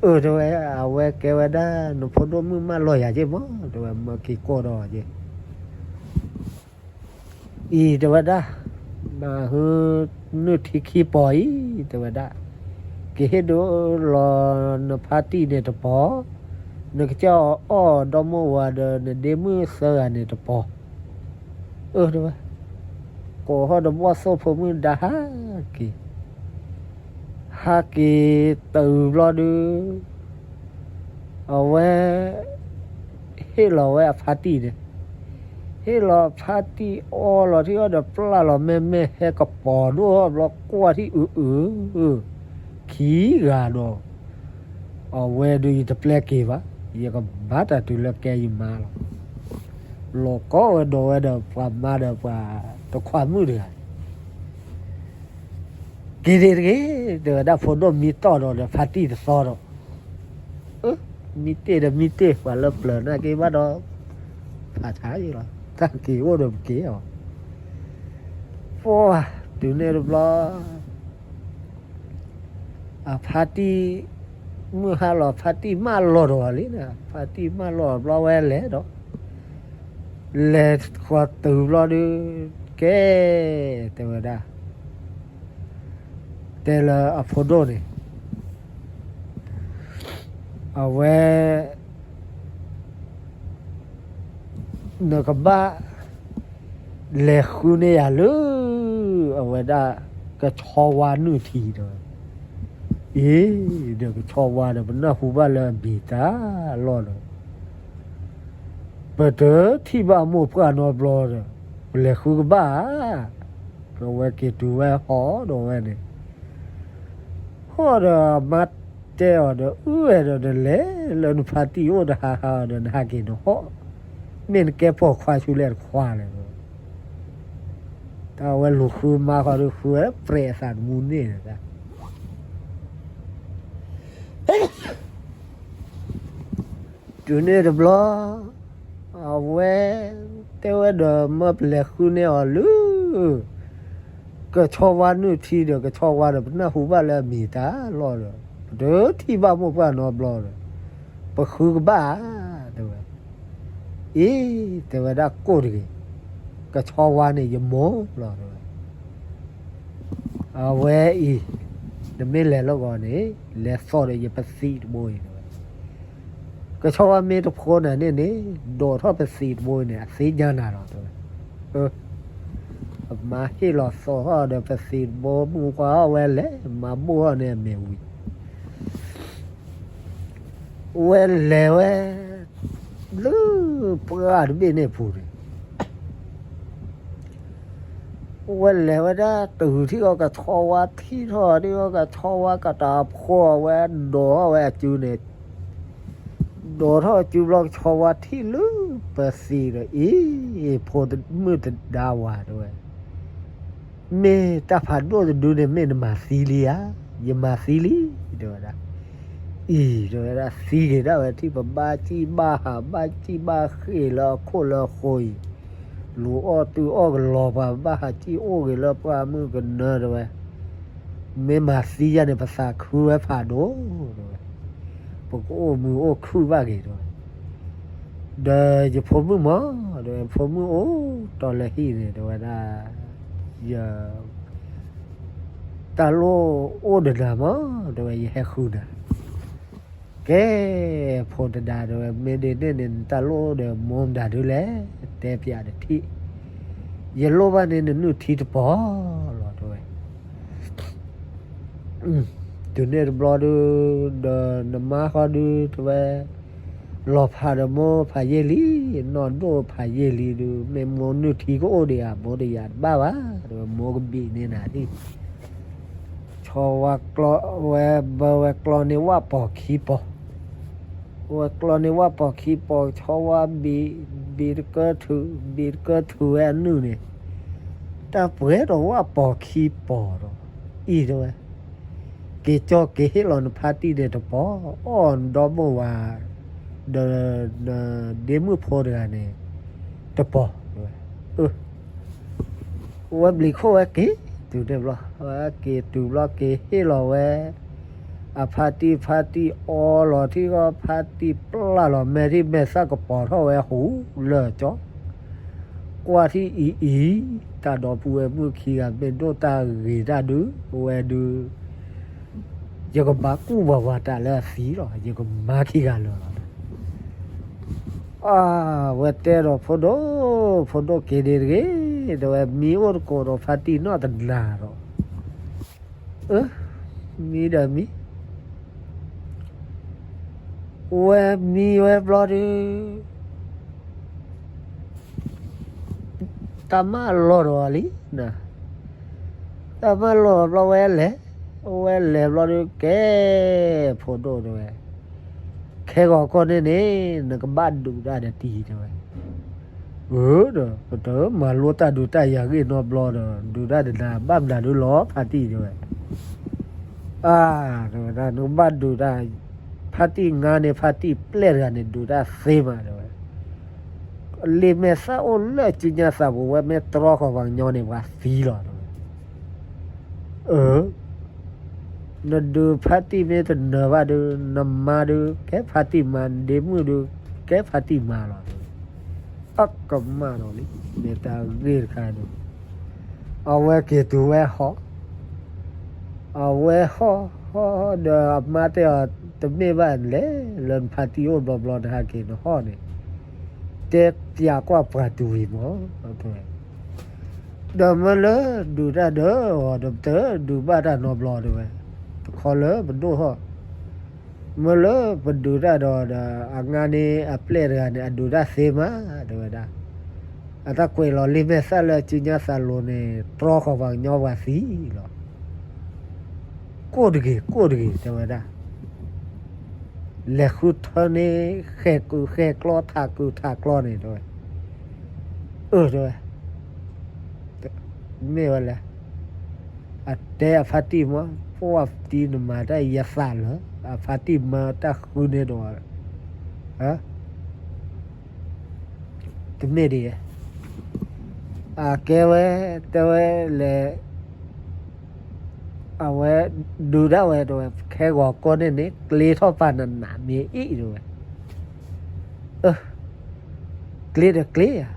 အၢ တဲဝဲ, အဝဲကဲဝဲဒၣ် နဖိဒိၣ်မုၣ်မၢလီၤယၤက့ၤမး, တဲဝဲ မၢက့ၤကိးဒီးအီၤက့ၤ အံၤ တဲဝဲဒၣ်, နဟၢ နုၢ်ထံခံပီၤအံၤ တဲဝဲဒၣ်, ကဟ့ၣ်ဒုးလီၤနဖါတံၢ်န့ၣ်တပီၤ, နကစၢ်အီၣ်ဒီမိၢ်ဝၤဒီးနဒ့မုၣ်သၢဂၤန့ၣ်တပီၤ, အၢ တဲဝဲ, ကိးထီၣ်ဒီးဘီၣ်သိၣ်ဖိမုၣ်ဒါဟးက့ၤ ဟးက့ၤတုၤဘျီဒု အဝဲ ဟ့ၣ်လီၤဝဲအဖါတံၢ်န့ၣ်, ဟ့ၣ်လီၤဖါတံၢ်အီလီၤထံအီဒီး ပျၢ်လီၤမဲာ်မဲာ်ဟဲကပီၤဒိၣ်ထီၣ်ဘျီ ကွၢ်ထံၣ်အုးအုး ခံဂၤဒီး အဝဲဒုးယတပျဲက့ၤဘၣ်, ယကဘၣ်တၢ်တုၤလၢကဲယမါလီၤ. လီၤကီဝဲဒီးဝဲဒီးပှၤမါဒီးပှၤတခွါမုၣ်တဂၤ က့ၤဒ့တဂ့ၤ, တဲဝဲဒၣ် ဖိဒိၣ်မံတီၢ်ဒီးဒီး ဖါတံၢ်တသီဒီး, မံတ့ၢ်ဒီးမံတ့ၢ် ပှၤလၢပျၢၤနာ်က့ဘၣ်ဒီး ဖးဆါယလီၤ တၢ်က့ၤအိၣ်ဒီးပက့ၤအီၤ, ပှၤတုၤန့ၣ်တဘျီ အဖါတံၢ် မုၢ်ဟါလီၤ ဖါတံၢ်မၢလီၤဒီးအီၤလံ, ဖါတံၢ်မၢလီၤဘျီဝဲလဲၤဒီး လဲၤဃီၤတုၤဘျီဒုး ကဲ တဲဝဲဒၣ်, တဲလၢအဖိဒိၣ်န့ၣ် အဝဲ နကဘၣ် လဲၤဃုန့ၢ်ယၤလၢ အဝဲဒၣ် ကဆီဝါနုၢ်ထံဒီး, အံၤ ဒီးကဆီဝါဒီး ပနၢ်ဟူဘၣ်လၢအမံၤတၢ်လီၢ်ဒီး ပတထံၣ်ဘၣ်မိၢ်ပှၢ်နီတဘျီဒီး ပလဲၤဃုကဘၣ်ဧါ, ဒီးဝဲက့ၤတုၤဝဲဟီၣ်ဒီးဝဲန့ၣ် ဟီၣ်ဒီးမါတဲအီၤဒီး အုဝဲဒီး နလဲၤလၢနဖါတံၢ်အိၣ်တဟါဟါဒီး နဟးက့ၤနဟီၣ်, မ့ၢ်နကဲပိာ်ခွါဆူလဲၣ်တခွါလဲၣ်, တၢ်ဝဲလူၤဃုမါဃီဒီး ဃုဝဲပြဲးအသးတမူန့ၣ် တုၤန့ၣ်တဘျီ အဝဲ တဲဝဲဒီး မၢပလဲၤဃုန့ၢ်အီၤလၢ ကဆီဝါနုၢ်ထံဒီး ကဆီဝါဒီး ပနၢ်ဟူဘၣ်လၢအမံၤတၢ်လီၢ်ဒီး ပတထံၣ်ဘၣ်မိၢ်ပှၢ်နီတဘျီဒီး ပဃုကဘၣ်ဧါ တဲဝဲ, အံၤ တဲဝဲဒၣ် ကိၢ်တဂ့ၤ, ကဆီဝါန့ၣ်ယမိၢ်လီၤ တဲဝဲ အဝဲအံၤ နမ့ၢ်လဲၤလၢဂီၤန့ၣ် လဲၤသီၣ်ဒီးယပသံးတဘိအံၤ တဲဝဲ, ကဆီဝါမ့ၢ်တဖိနၤန့ၣ်န့ၣ် ဒိးထီၣ်ပသံးတဘိအံၤန့ၣ် အသ့ၣ်ညါနၤလီၤ တဲဝဲ, အမါဟ့ၣ်လီၤသီၣ်ထီၣ်ဒီးပသံးတဘိ မုၢ်ကွၢ်အီၣ်ဝဲလဲၤ မၤဘိၣ်ထီၣ်န့ၣ်အမဲာ်ဝံၤ ဝဲလဲၤဝဲ လၢပှၢ်တဘ့ၣ်န့ၣ်ပူၤန့ၣ် ဝဲလဲၤဝဲဒၣ် တုၤထံၣ်အီၤကဆီဝါ ထံၣ်ထီၣ်ထံၣ်အီၤကဆီဝါ ကးတၢ်ဖှီၣ်ဝဲ ဒိးထီၣ်ဝဲအစုန့ၣ် ဒိးထီၣ်အစုဘျီ ကဆီဝါထံၣ်လၢပသံးဒီး အံၤ ဖိမုၣ်တဒါဝၤ တဲဝဲ မ့ၢ်တၢ်ဖးဒိၣ်တဒုန့ၣ် မ့ၢ်နမၤသံလံဧါ, ယမၤသံလံ တဲဝဲဒၣ်, အံၤ တဲဝဲဒၣ် သံက့ၤဒၣ်ဝဲထံၣ် ပဘၣ်စံၣ်ဘၣ်ဟး ဘၣ်စံၣ်ဘၣ်ဃ့ၢ်လၢအခိၣ်လၢအဃိအံၤ, လူၤအီၣ်တုၤအီၣ်ကလီၤပှၤ ဘၣ်ဟးစံၣ်အိၣ်ဂ့ၤလၢပှၢ်မုၢ်ကနၢ တဲဝဲ, မ့ၢ်မၤသံယၤန့ၣ် ပသးခုဝဲဖးဒိၣ် တဲဝဲ, ပကအိၣ်မုာ်အိၣ်ခုၣ်ဘၣ်က့ၤ တဲဝဲ, ဒီးယဖိမုၣ်မၢ် တဲဝဲ ဖိမုၣ်အိၣ်တီၢ်လၢဟံၣ်န့ၣ် တဲဝဲဒၣ် ယ တၢ်လိၣ်အိၣ်ဒီးနၤမၢ် တဲဝဲ ယဟဲဃုနၤ, ကဲ ဖိတဒါ တဲဝဲ မ့ၢ်ဒ်န့ၣ်န့ၣ် နတၢ်လိၣ်အိၣ်ဒီးမိၢ်မတၤဒုလဲၣ် တဲပျးတထံၣ်, ယလိၣ်ဘၣ်န့ၣ် နနုၢ်ထံတပီၤလီၤ တဲဝဲ တုၤန့ၣ်တဘျီဒုး ဒီးနမါဃီဒုး တဲဝဲ လီၤဖးဒီးမိၢ်ဖးယံာ်လံ, နီၢ်ဒိၣ်ဖးယံာ်လံဒုး မ့ၢ်မိၢ်နုၢ်ထံကအိၣ်ဒီးယၤ မိၢ်ဒီးယၤတဘၣ်ဘၣ် တဲဝဲ မိၢ်ကဘံးန့ၢ်နၤဒံး, ဆီဝါကျီဝဲ ဘၢဝဲကျီန့ၢ်ဝၣ်ပိာ်ခံပိာ်, ဝဲကျီန့ၢ်ဝၣ်ပိာ်ခံပိာ် ဆီဝါဘံး ဘံးတကၢထူး ဘံးတကၢထူးဝဲအနုၢ်န့ၣ်, တၢ်ပှဲၤဒီးဝၣ်ပိာ်ခံပိာ်ဒီး အံၤတဲဝဲ က့ၤကၠီက့ၤဟ့ၣ်လီၤနဖါတံၢ်န့ၣ်တပီၤ, အီၣ်နဒီမိၢ်ဝၤ ဒီးနဒ့မုၣ်ဖိတဂၤန့ၣ် တပီၤ တဲဝဲ, ဝဲဘျံးခိၣ်ဝဲက့ၤတုၤန့ၣ်ဘျီ, ဝဲက့ၤတုၤဘျီက့ၤဟ့ၣ်လီၤဝဲ အဖါတံၢ် ဖါတံၢ်အီလီၤထံၣ်ဂီၢ် ဖါတံၢ်ပျၢ်လီၤမဲာ်ထံမဲာ်သၣ် ကပီၤထီၣ်ဝဲဟူးလၢာ်ကၠီ ကွၢ်ထံၣ်အံၤအံၤ, တၢ်ဒီပုၢ်ဝဲၢ်မုၣ်ခံဂၤမ့ၢ်ဒိၣ်တၢ်ဂ့ၤတၢ်ဒုး ဝဲဒုး ယကဘၣ်ကူၣ်ပှၤဝၤတၢ်လၢအသံလီၤ, ယကမၤခံဂၤလၢာ်လီၤ. အါ, ဝဲတဲဒီးဖိဒိၣ်, ဖိဒိၣ်က့ၤဒ့တဂ့ၤ, တဲဝဲမံအိၣ်တကိးဒီးဖါတံၢ်နီၢ်တနၤဒီး, အၢ, မံဒီးမံ ဝဲမံဝဲဘျီဒုး တၢ်မၢလီၤဒီးလံ, တၢ်မၢလီၤဘျီဝဲလဲၤ, ဝဲလဲၤဘျီဒုးကဲ, ဖိဒိၣ်တဲဝဲ, ခဲဂီၤကီၢ်န့ၣ်န့ၣ် နကဘၣ်ဒုးတၢ်ဒီးတံၤတဲဝဲ, အၢ, ဒီးပတမၤလိတၢ်ဒုးတၢ်ယၤဂ့ၢ်နီတဘျီဒီး ဒုးတၢ်ဒီးနၤဘၣ်မနုၤဒုးလီၤဖါတံၢ်တဲဝဲ, အါ, တဲဝဲဒၣ် နကဘၣ်ဒုးတၢ်, ဖါတံၢ်ငါန့ၣ် ဖါတံၢ်ပျဲၢ်တဂၤန့ၣ် ဒုးတၢ်သ့မးတဲဝဲ, လံာ်မဲာ်သၣ်အိၣ်လၢစုညါသးပူၤ ဝဲမ့ၢ်တြီဃီၤပှၤကညီန့ၣ် ပှၤသံလီၤတဲဝဲ, အၢ, နဒုးဖါတံၢ်မ့ၢ်တနၢၤဘၣ်ဒုး နမါဒုး ကဲဖါတံၢ်မါ နဒ့မုၣ်ဒုး ကဲဖါတံၢ်မါလီၤတဲဝဲ, အကမၣ်ဒီးလံ မ့ၢ်တၢ်ဂ့ၢ်တခါန့ၣ်, အဝဲက့ၤတုၤဝဲဟီၣ်, အဝဲဟီၣ်ဟီၣ်ဒီးအမါတဲအီၤ တမ့ၢ်ဘၣ်လဲၣ် လၢနဖါတံၢ်အိၣ်ဘျီဘျီ နဟးက့ၤနဟီၣ်န့ၣ်, တဲပျးကွၢ်ပှၤတုၤဝံၤမၢ် ဒီးမ့ၢ်လၢဒုးတၢ်ဒီးအီၤဒီး ပတဒုးဘၣ်တၢ်နီတဘျီတဲဝဲ, တခီလၢပဒိၣ်ထီၣ်, မ့ၢ်လၢပဒုးတၢ်ဒီးဒီး အငါန့ၣ်အပျဲၢ်တဂၤန့ၣ် အဒုးတၢ်သ့မးတဲဝဲဒၣ်, အတၢ်ကွဲးလီၤလံာ်မဲာ်သၣ်လၢစုညါသးလိၤန့ၣ် တြီဃီၤပှၤကညီပှၤသံလီၤ ကိၣ်တဂ့ၤ ကိၣ်တဂ့ၤ တဲဝဲဒၣ်, လဲၤဃုထၢန့ၢ် ဃဲၤကုာ်ဃဲၤကျီ ထးကုာ်ထးကျီန့ၣ်တဲဝဲ, အၢ တဲဝဲ, မ့ၢ်ဝဲလဲၣ်, အတဲအဖါတံၢ်မၢ် ပှၢ်တံၢ်နမၤတၢ်ယသးလၢ အဖါတံၢ်မၢတၢ်ဃုန့ၢ်ဒီး တမ့ၢ်ဒ်အံၤ, အကဲဝဲ တဲဝဲလဲၣ်, အဝဲဒုးဒၣ်ဝဲတဲဝဲ ခဲဂီၤကီၢ်န့ၣ်န့ၣ် ကျ့ထီၣ်ပာ်နးနးမ့ၢ်အံၤတဲဝဲ, အၢ, ကျ့ဒီးကျ့ဧါ,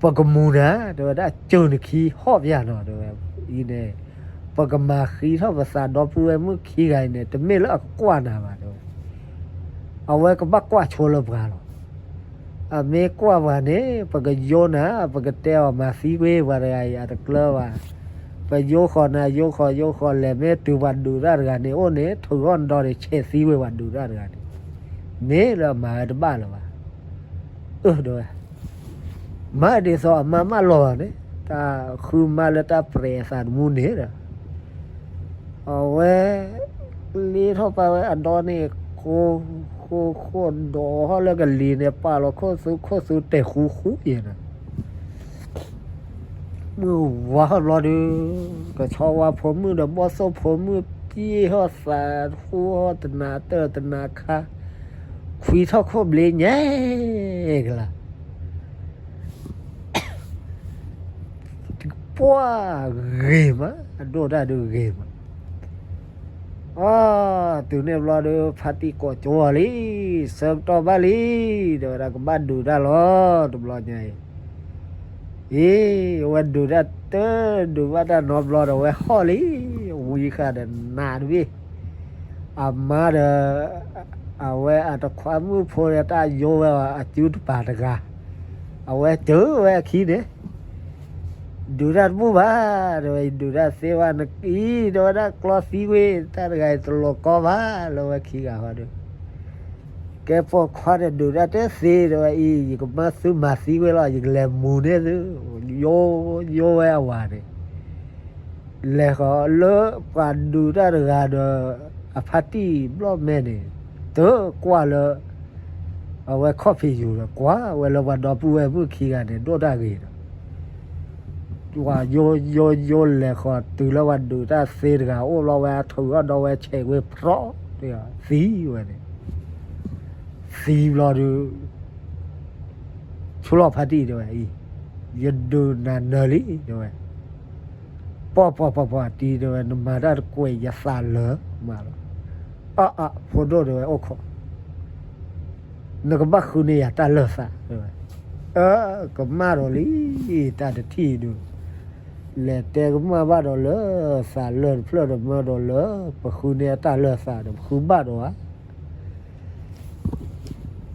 ပကမူၤနၤ တဲဝဲဒၣ် စၢၤနခံဟီၣ်ပျၢ်နီၤ တဲဝဲ, အံၤန့ၣ် ပကမၤဃံထီၣ်ပသးဒီပုၢ်ဝဲၢ်မုၣ်ခံဂၤအံၤန့ၣ် တမ့ၢ်လၢအကကွၢ်နၤဘၣ်တဲဝဲ, အဝဲကဘၣ်ကွၢ်ဆိလၢပှၤလီၤ. အမ့ၢ်ကွၢ်ပှၤန့ၣ် ပကယိနၤ ပကတဲအီၤမၤသံကွံာ်ပှၤတဂၤအံၤ အတကျၢၤဘၣ်, ပယိဃီၤနၤ ယိဃီၤ ယိဃီၤ လဲၤမ့ၢ်တုၤပှၤဒုးတၢ်တဂၤန့ၣ်အိၣ်န့ၣ် ထုးထီၣ်နဒီန့ၣ် ဆဲးသံဝဲပှၤဒုးတၢ်တဂၤန့ၣ်, မ့ၢ်လၢအမၤဝဲတဘၣ်လၢၤဘၣ်, အၢ တဲဝဲ မၤဒ်သိးအမါမၢလီၤဘၣ်န့ၣ် တၢ်ဃုမါလၢတၢ်ပြဲးအသးတမူန့ၣ်ဒီး အဝဲ ကျ့ထီၣ်ပာ်ဝဲအဒီန့ၣ် ဃိ ဃိ ဃိ ဒီးဟီၣ်လၢကလံၤန့ၣ် ပာ်လီၤခိၣ်သူခိၣ်သူတဲာ်ဃူဃူယဲၢ်န့ၣ် မုၢ်ဝါဟီၣ်ဘျီဒုး ကဆီဝါဖိမုၣ်ဒီးဘီၣ်သိၣ်ဖိမုၣ် စံၣ်ဟီၣ်သးဟူဟီၣ်တနၤတၢၢ်တနၤခါ, ခွံထီၣ်ခိၣ်ဘျ့ညါကလၤ ပှၢ်ဂ့ၤမး, အဒိၣ်တၢ်ဒုးဂ့ၤမး. အ တုၤန့ၣ်ဘျီဒီး ဖါတံၢ်ကိးကၠိအီၤလံ, ဆၢကတီၢ်ဘၣ်လံ, တဲဝဲဒၣ်ကဘၣ်ဒုးတၢ်လီၤ တဘျီညါအံၤ. အံၤ အဝဲဒုးတၢ်တၢ်ဒုးဘၣ်တၢ်နီတဘျီဒီး အဝဲဟီၣ်လံ, ဝံၤဃာ်ဒီးနးတဘ့ၣ် အမါဒီး အဝဲအတခွါမုၣ်ဖိဒီး တၢ်ယိဝဲအစုတပၤတဂၤ, အဝဲစၢၤဝဲအခံန့ၣ်, ဒုးတၢ်တဘူၣ်ဘၣ်, တဲဝဲ ယဒုးတၢ်သ့ဘၣ်နကံ, တဲဝဲဒၣ်ကျီသံကွံာ် တၢ်တဂၤအံၤတလိၤကီဘၣ် လၢဝဲခံဂၤဃီဒီး ကဲပိာ်ခွါဒီးဒုးတၢ်တသ့ တဲဝဲအံၤ ယကမၢသုမၤသံကွံာ်လီၤ, ယကလဲၤမူၤန့ၢ်သု, ယိ ယိဝဲအဝၤန့ၣ် လဲၤဃီၤလၢပှၤဒုးတၢ်တဂၤဒီး အဖါတံၢ်ဘျီၣ်မဲာ်န့ၣ် တကွၢ်လၢ အဝဲခီၣ်ဖံးယူၤဒီး ကွၢ်ဝဲလၢပှၤဒီပုၢ်ဝဲၢ်မုၣ်ခံဂၤန့ၣ် ဒိၣ်တၢ်ဂ့ၤဒီး ပှၤယိယိယိလဲၤဃီၤတုၤလၢပှၤဒုးတၢ်သ့တဂၤအိၣ်ဘျီဝဲ အထုးထီၣ်ဒီးဝဲဆဲးကွံာ်ဖြီၣ် သံဝဲန့ၣ်, သံဘျီဒီး ဆိလီၤဖါတံၢ်တဲဝဲအံၤ, ယဒုးနၤနၢၤလံ တဲဝဲ, ပှၤပှၤပှၤပှၤတံၤတဲဝဲ နမၤတၢ်တကွဲး ယသးလၢာ်မးလီၤ. အါအါ ဖိဒိၣ်တဲဝဲ အိၣ်ခိး နကဘၣ်ဃုန့ၢ်ယၤတၢ်လၢာ်သး တဲဝဲ, အၢ ကမၣ်ဒီးလံ တၢ်တထံၣ်ဒုး လဲၤတဲကမၣ်ဘၣ်ဒီးလၢာ်သး လၢာ်တဖျၢၣ်ဒီးမၢဒီးလၢာ် ပဃုန့ၢ်အတၢ်လၢာ်သးဒီး ပဃုဘၣ်ဒီးဧါ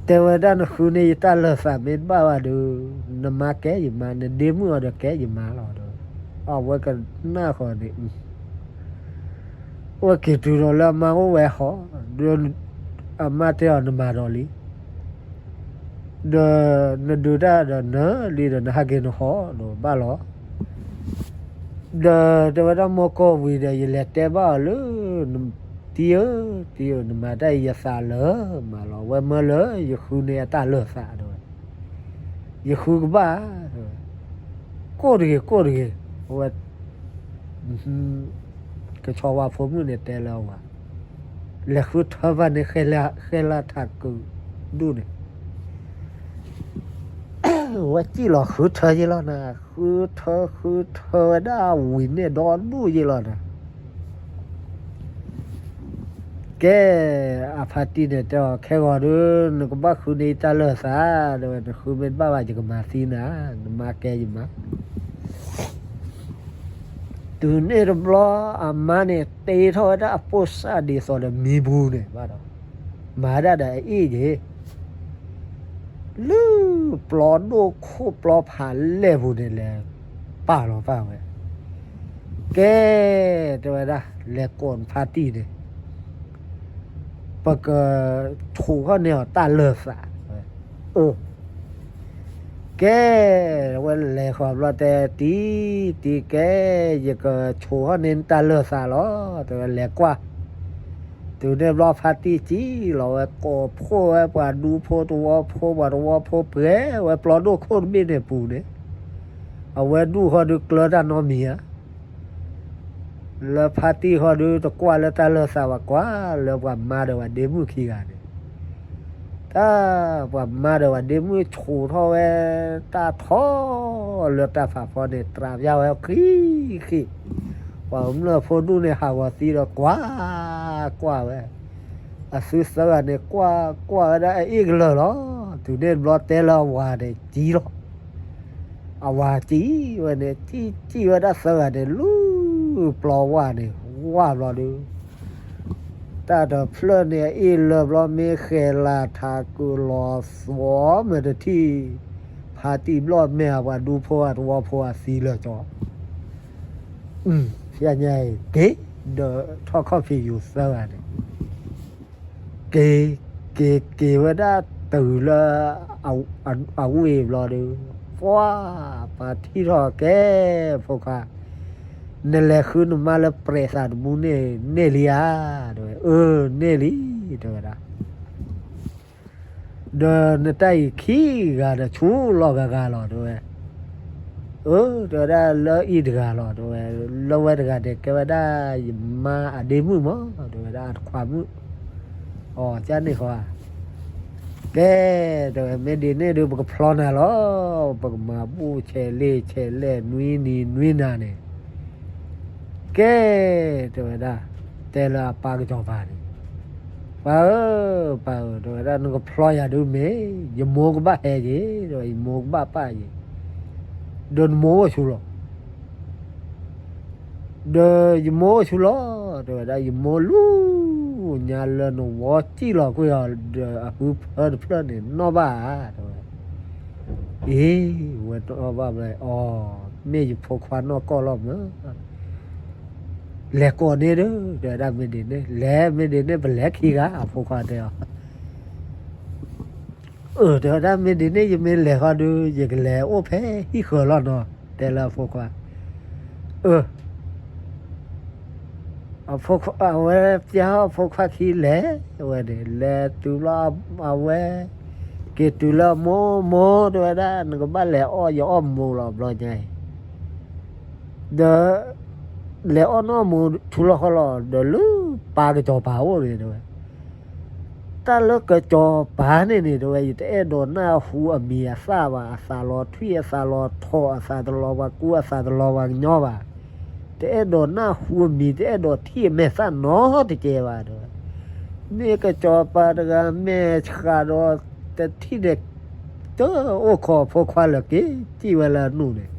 တဲဝဲဒၣ် နဃုန့ၢ်ယတၢ်လၢာ်သးမ့ၢ်တဘၣ်ဘၣ်ဒီး နမါကဲယမါ နဒ့မုၣ်အီၤဒီးကဲယမါလီၤဒီး အဝဲကနၣ်ဃီန့ၣ် အိၣ်က့ၤတုၤဒီးလၢအမါအိၣ်ဝဲဟီ ဒီးအမါတဲအီၤ နမၤဒီးလံ ဒီးနဒုးတၢ်ဒီးနၢၤလံဒီး နဟးက့ၤနဃီဒီးဘၣ်လီၤ. ဒီးတဲဝဲဒၣ် မိၢ်ကိၢ်ဝံၤဒီး ယလဲၤတဲဘၣ်အီၤလၢ တံၤဧၢ, တံၤဧၢ, နမၤတၢ်အံၤယသးလၢာ်မးလီၤ. အဝဲမၢလၢယဃုန့ၢ်အတၢ်လၢာ်သးတဲဝဲ, ယဃုကဘၣ်တဲဝဲ, ကိၣ်တဂ့ၤ ကိၣ်တဂ့ၤ, အဝဲ ကဆီဝါဖိမုၣ်န့ၣ်တဲလၢအဝၤ, လဲၤဃုထၢဘၣ်န့ၣ် ဃဲလၢထးကုးဒူၣ်န့ၣ် ဝဲစံၣ်လီၤဃုထၢယ့လီၤနၤ, ဃုထၢဃုထၢဝဲဒၣ်ဝံၤန့ၣ်ဒီဒူၣ်ယ့လီၤနၤ. ကဲ အဖါတံၢ်န့ၣ်တဲအီၤ ခဲဂီၤဒီး နကဘၣ်ဃုန့ၢ်ယတၢ်လၢာ်သး, တဲဝဲ နဃုမ့ၢ်တဘၣ်ဘၣ် ယကမၤသံနၤ, နမါကဲယမါ တုၤန့ၣ်တဘျီ အမါန့ၣ် တ့ထီၣ်ဝဲဒၣ်အပိၢ်စၢ်ဒ်သိးဒီးမံပူၤန့ၣ်ဘၣ်ဒီး မၤဒၣ်ဒီးအအ့ၣ်က့ၤ လၢပျီဒိၣ်ခိၣ်ပျီဖးလဲၢ်ပူၤန့ၣ် လဲၤပာ်လီၤပာ်ဝဲ, ကဲ တဲဝဲဒၣ် လဲၤကိးနဖါတံၢ်န့ၣ် ပကဆိးထီၣ်န့ၢ်အီၤတၢ်လၢာ်သး, အၢ ကဲ ဝဲလဲၤဃီၤဘျီတဲ တံၤ တံၤကဲ ယကဆိးထီၣ်န့ၢ်နတၢ်လၢာ်သးလီၤ တဲဝဲ လဲၤကွၢ်, တုၤန့ၣ်ဘျီဖါတံၢ်စံၣ်လီၤဝဲ ကိးဖှိၣ်ဝဲပှၤဒူဖိတဝီဖိ ပှၤတဝီဖိ ပှဲၤဝဲပျီဒိၣ်ခိၣ်တဘ့ၣ်န့ၣ်ပူၤန့ၣ်, အဝဲဒူၣ်ဃီဒုးကျၢတၢ်နီတမံၤဧါ လၢဖါတံၢ်ဃီဒုးတကွၢ်လၢတၢ်လၢာ်သးဘၣ် ကွၢ်လၢပှၤမါဒီးပှၤဒ့မုၣ်ခံဂၤန့ၣ်, တၢ်ပှၤမါဒီးပှၤဒ့မုၣ်ဆိးထီၣ်ဝဲ တၢ်ထီၣ်လၢတၢ်ဖးဖီန့ၣ် တြးပျၢ်ဝဲခံခံ, ပှၤကမျၢၢ်ဖိဒူၣ်န့ၣ်ဟးဂီၤသံဒီးကွၢ်ကွၢ်ဝဲ, အသုသၢဂၤန့ၣ် ကွၢ်ကွၢ်ဝဲဒၣ်အအ့ၣ်ကလၢာ်လီၤ. တုၤန့ၣ်တဘျီတဲလၢအဝၤန့ၣ်စံၣ်လီၤ အဝၤစံၣ်ဝဲန့ၣ် စံၣ်စံၣ်ဝဲဒၣ်သၢဂၤန့ၣ် လူၤပျီဝၢ်န့ၣ် ဝၢ်ဘျီဒီး တၢ်တဖျၢၣ်န့ၣ် အအ့ၣ်လၢာ်ဘျီ မ့ၢ်ဃဲၤလၤထးကုးလီၤသွီမ့ၢ်တထံၣ် ဖါတံၢ်ဘျီၣ်မဲာ်အပှၤဒူဖိအတဝီဖိအသံလၢာ်ကၠီ ဖဲညါအံၤ က့ၤ ဒီးထီၣ်ခီၣ်ဖံးယူၤသၢဂၤန့ၣ် က့ၤ က့ၤ က့ၤဝဲဒၣ်တုၤလၢ အဝ့ၢ်ဘျီဒီး ပှၤ ပှၤထံၣ်ထီၣ်ကဲ ဖိခွါ နလဲၤဃုနမါလၢပြဲးသးတမူန့ၣ် န့ၢ်လံဧါ တဲဝဲ အၢ န့ၢ်လံ တဲဝဲဒၣ် ဒီးနတၢ်အံၤခံဂၤဒီးဆူလီၤဂၤဂၤလီၤ တဲဝဲ, အၢ တဲဝဲဒၣ်လၢအံၤတဂၤလီၤ တဲဝဲ, လၢဝဲတဂၤန့ၣ် ကဲဝဲဒၣ်ယမါအဒ့မုၣ်မး တဲဝဲဒၣ်အတခွါမုၣ်, အီၤကန့ၣ်ဃီဧါ, ကဲ တဲဝဲ မ့ၢ်ဒ်န့ၣ်ဒုး ပကဖျီနၤလီၤ, ပကမၤဘူၣ်ဆဲးလ့ဆဲးလဲၣ် နွံနံၤနွံနၤန့ၣ် ကဲ တဲဝဲဒၣ်, တဲလၢအပၢ်ကစီၤပၤန့ၣ်, ပၢ်ဧၢ, ပၢ်ဧၢ, တဲဝဲဒၣ် နကဖျီယၤဒုးမ့ၢ် ယမိၢ်ကဘၣ်ဟဲက့ၤ, ဒီးယမိၢ်ကဘၣ်ပာ်က့ၤ, ဒီးနမိၢ်အိၣ်ဆူလီၤ, ဒီးယမိၢ်အိၣ်ဆူလီၤ, တဲဝဲဒၣ် ယမိၢ်လူၤညါလၢနဝီစံၣ်လီၤကွံာ်အီၤ ဒီးအဟုဖၢတဖျၢၣ်န့ၣ် နီၣ်ဘၣ်ဧါ တဲဝဲ, အ့ ဝဲတအီၣ်ဘၣ်ဘၣ်အီၤ, မ့ၢ်ယဖိခွါနီၢ်ကီၢ်လီၤမၢ် လဲၤကိးန့ၣ်ဒီး တဲဝဲဒၣ်မ့ၢ်ဒ်န့ၣ် လဲၤမ့ၢ်ဒ်န့ၣ် ပလဲၤခံဂၤ အဖိခွါတဲအီၤ, အၢ တဲဝဲဒၣ်မ့ၢ်ဒ်န့ၣ် ယမ့ၢ်လဲၤဃီဒီး ယကလဲၤအိၣ်ဖဲဟံၣ်ဃၢၤလီၤနီၤ တဲလၢအဖိခွါ, အၢ အဝဲပျၢ်အီၣ်အဖိခွါခံလဲၤဝဲန့ၣ် လဲၤတုၤဘျီ အဝဲ က့ၤတုၤလၢမိၢ်မိၢ် တဲဝဲဒၣ် နကဘၣ်လဲၤအီၣ်ယအီၣ်မူးလီၤဘျီညါအံၤ, ဒီး လဲၤအီၣ်နီၢ်မူးထူလီၤဃီလီၤ ဒီးလၢပၢ်ကစီၤပၤအိၣ်န့ၣ်တဲဝဲ တၢ်လၢကစီၤပၤန့ၣ်န့ၣ် တဲဝဲ ယတအဲၣ်ဒိးနၢ်ဟူအမံၤအသၣ်ဘၣ်, အသးလီၤထွံၣ် အသးလီၤထိး အသးတလီၤပှၤကူ အသးတလီၤပှၤကညီဘၣ်, တအဲၣ်ဒိးနၢ်ဟူအမံၤ တအဲၣ်ဒိးထံၣ်အမဲာ်သၣ်နီတကဲဘၣ် တဲဝဲ, မ့ၢ်ကစီၤပၤတဂၤ မဲာ်ဆှးဒီး တထံၣ်န့ၣ် တအိၣ်ခိးအဖိခွါလၢၤ က့ၤစံၣ်ဝဲလၢအနူၢ်န့ၣ်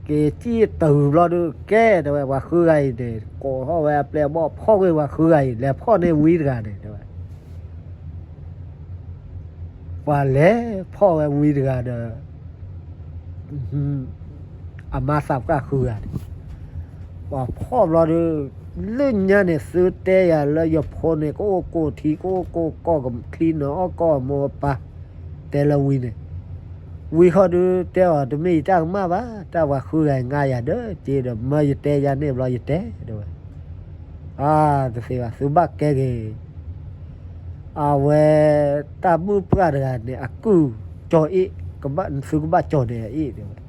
က့ၤစံၣ်တုၤဘျီဒုး ကဲ တဲဝဲ ပှၤဃုဂၤအံၤန့ၣ် ကိးထီၣ်ဝဲအပျဲၢ်အဘီၣ် ဖီၣ်ကွံာ်ပှၤဃုဂၤအံၤ လဲၤဖီၣ်န့ၢ်ဝံတဂၤန့ၣ် တဲဝဲ, ပှၤလဲၤဖီၣ်ဝဲဝံတဂၤဒီး အမါသးပှၢ်ဃုဂၤန့ၣ် ပှၤဖီၣ်ဘျီဒုး လၢညါန့ၣ် သုတဲယၤလၢယဖိန့ၣ် ကအိၣ်ကိးထံ ကအိၣ်ကိးကီၢ် ကချံနၢၤအီၣ်ကီၢ်အမိၢ်အပၢ် တဲလၢဝံန့ၣ်, ဝံဃီဒုးတဲအီၤ တမ့ၢ်ယတၢ်ကမၣ်ဘၣ်, တၢ်ပှၤဃုဂၤအံၤ ငါယၤဒီးက့ဒီး မၢယတဲယၤန့ၣ်ဘျီယတဲ တဲဝဲ, အါ တသ့ဘၣ် သုဘၣ်ကဲက့ၤ အဝဲ တၢ်မုၣ်ပှၢ်တဂၤန့ၣ် အကုၢ်ကၠီၤအ့ၣ်, သုကဘၣ်ကၠီၤန့ၣ်အအ့ၣ် တဲဝဲ,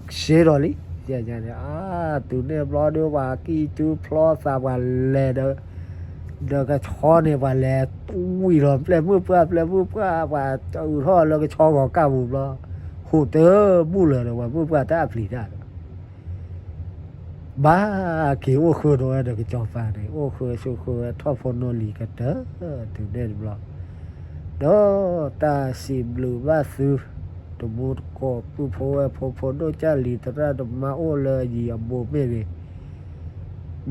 စ့ဒီးလံ, အါ တုၤန့ၣ်ဘျီဒီး ပှၤကံၢ်ကၠူဖျီသး ပှၤလဲၤဒီး ဒီးကဆီန့ၣ် ပှၤလဲၤဝံၤလီၤ ပျဲၢ်မုၣ်ပှၢ် ပျဲၢ်မုၣ်ပှၢ် ပှၤအုးထီၣ်လၢကဆီဂီၤကၢ်ပူၤဘျီ, ဟူးတဘူၣ်လၢၤဒီး ပှၤမုၣ်ပှၢ်တၢ်အပျံၤတၢ်ဒီး ဘၣ်က့ၤအိၣ်ဃုာ်ဒီးဝဲဒီးကစီၤပၤန့ၣ် အိၣ်ဃုာ်ဆိးဃုာ်ဝဲထီၣ်ဖိနီၢ်လံၤကတၢၢ် တုၤန့ၣ်တဘျီ, ဒီးတၢ်စံးဘျုးဘၣ်သု တမူတကိး ပုၢ်ဖိဝဲၢ်ဖိ ဖိဒိၣ်ကၢ်လံၤ သရၣ်သမါအိၣ်လၢယံၤအဘူးမ့ၢ်ဂ့ၤ,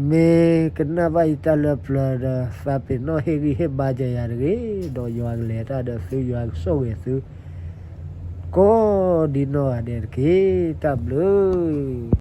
မ့ၢ်ကနၣ်ဘၣ်ယတၢ်လၢပျၢၤဒီး သးပ့ၤနီၣ်ဟ့ၣ်ဂံၢ်ဟ့ၣ်ဘါယၤတဂ့ၤ, ဒီးယွၤကလဲၤတၢ်ဒီးသု ယွၤကဆိၣ်ဂ့ၤသု ကိးဒံနီၢ်ဂၤဒဲးတက့ၢ်. တၢ်ဘျုး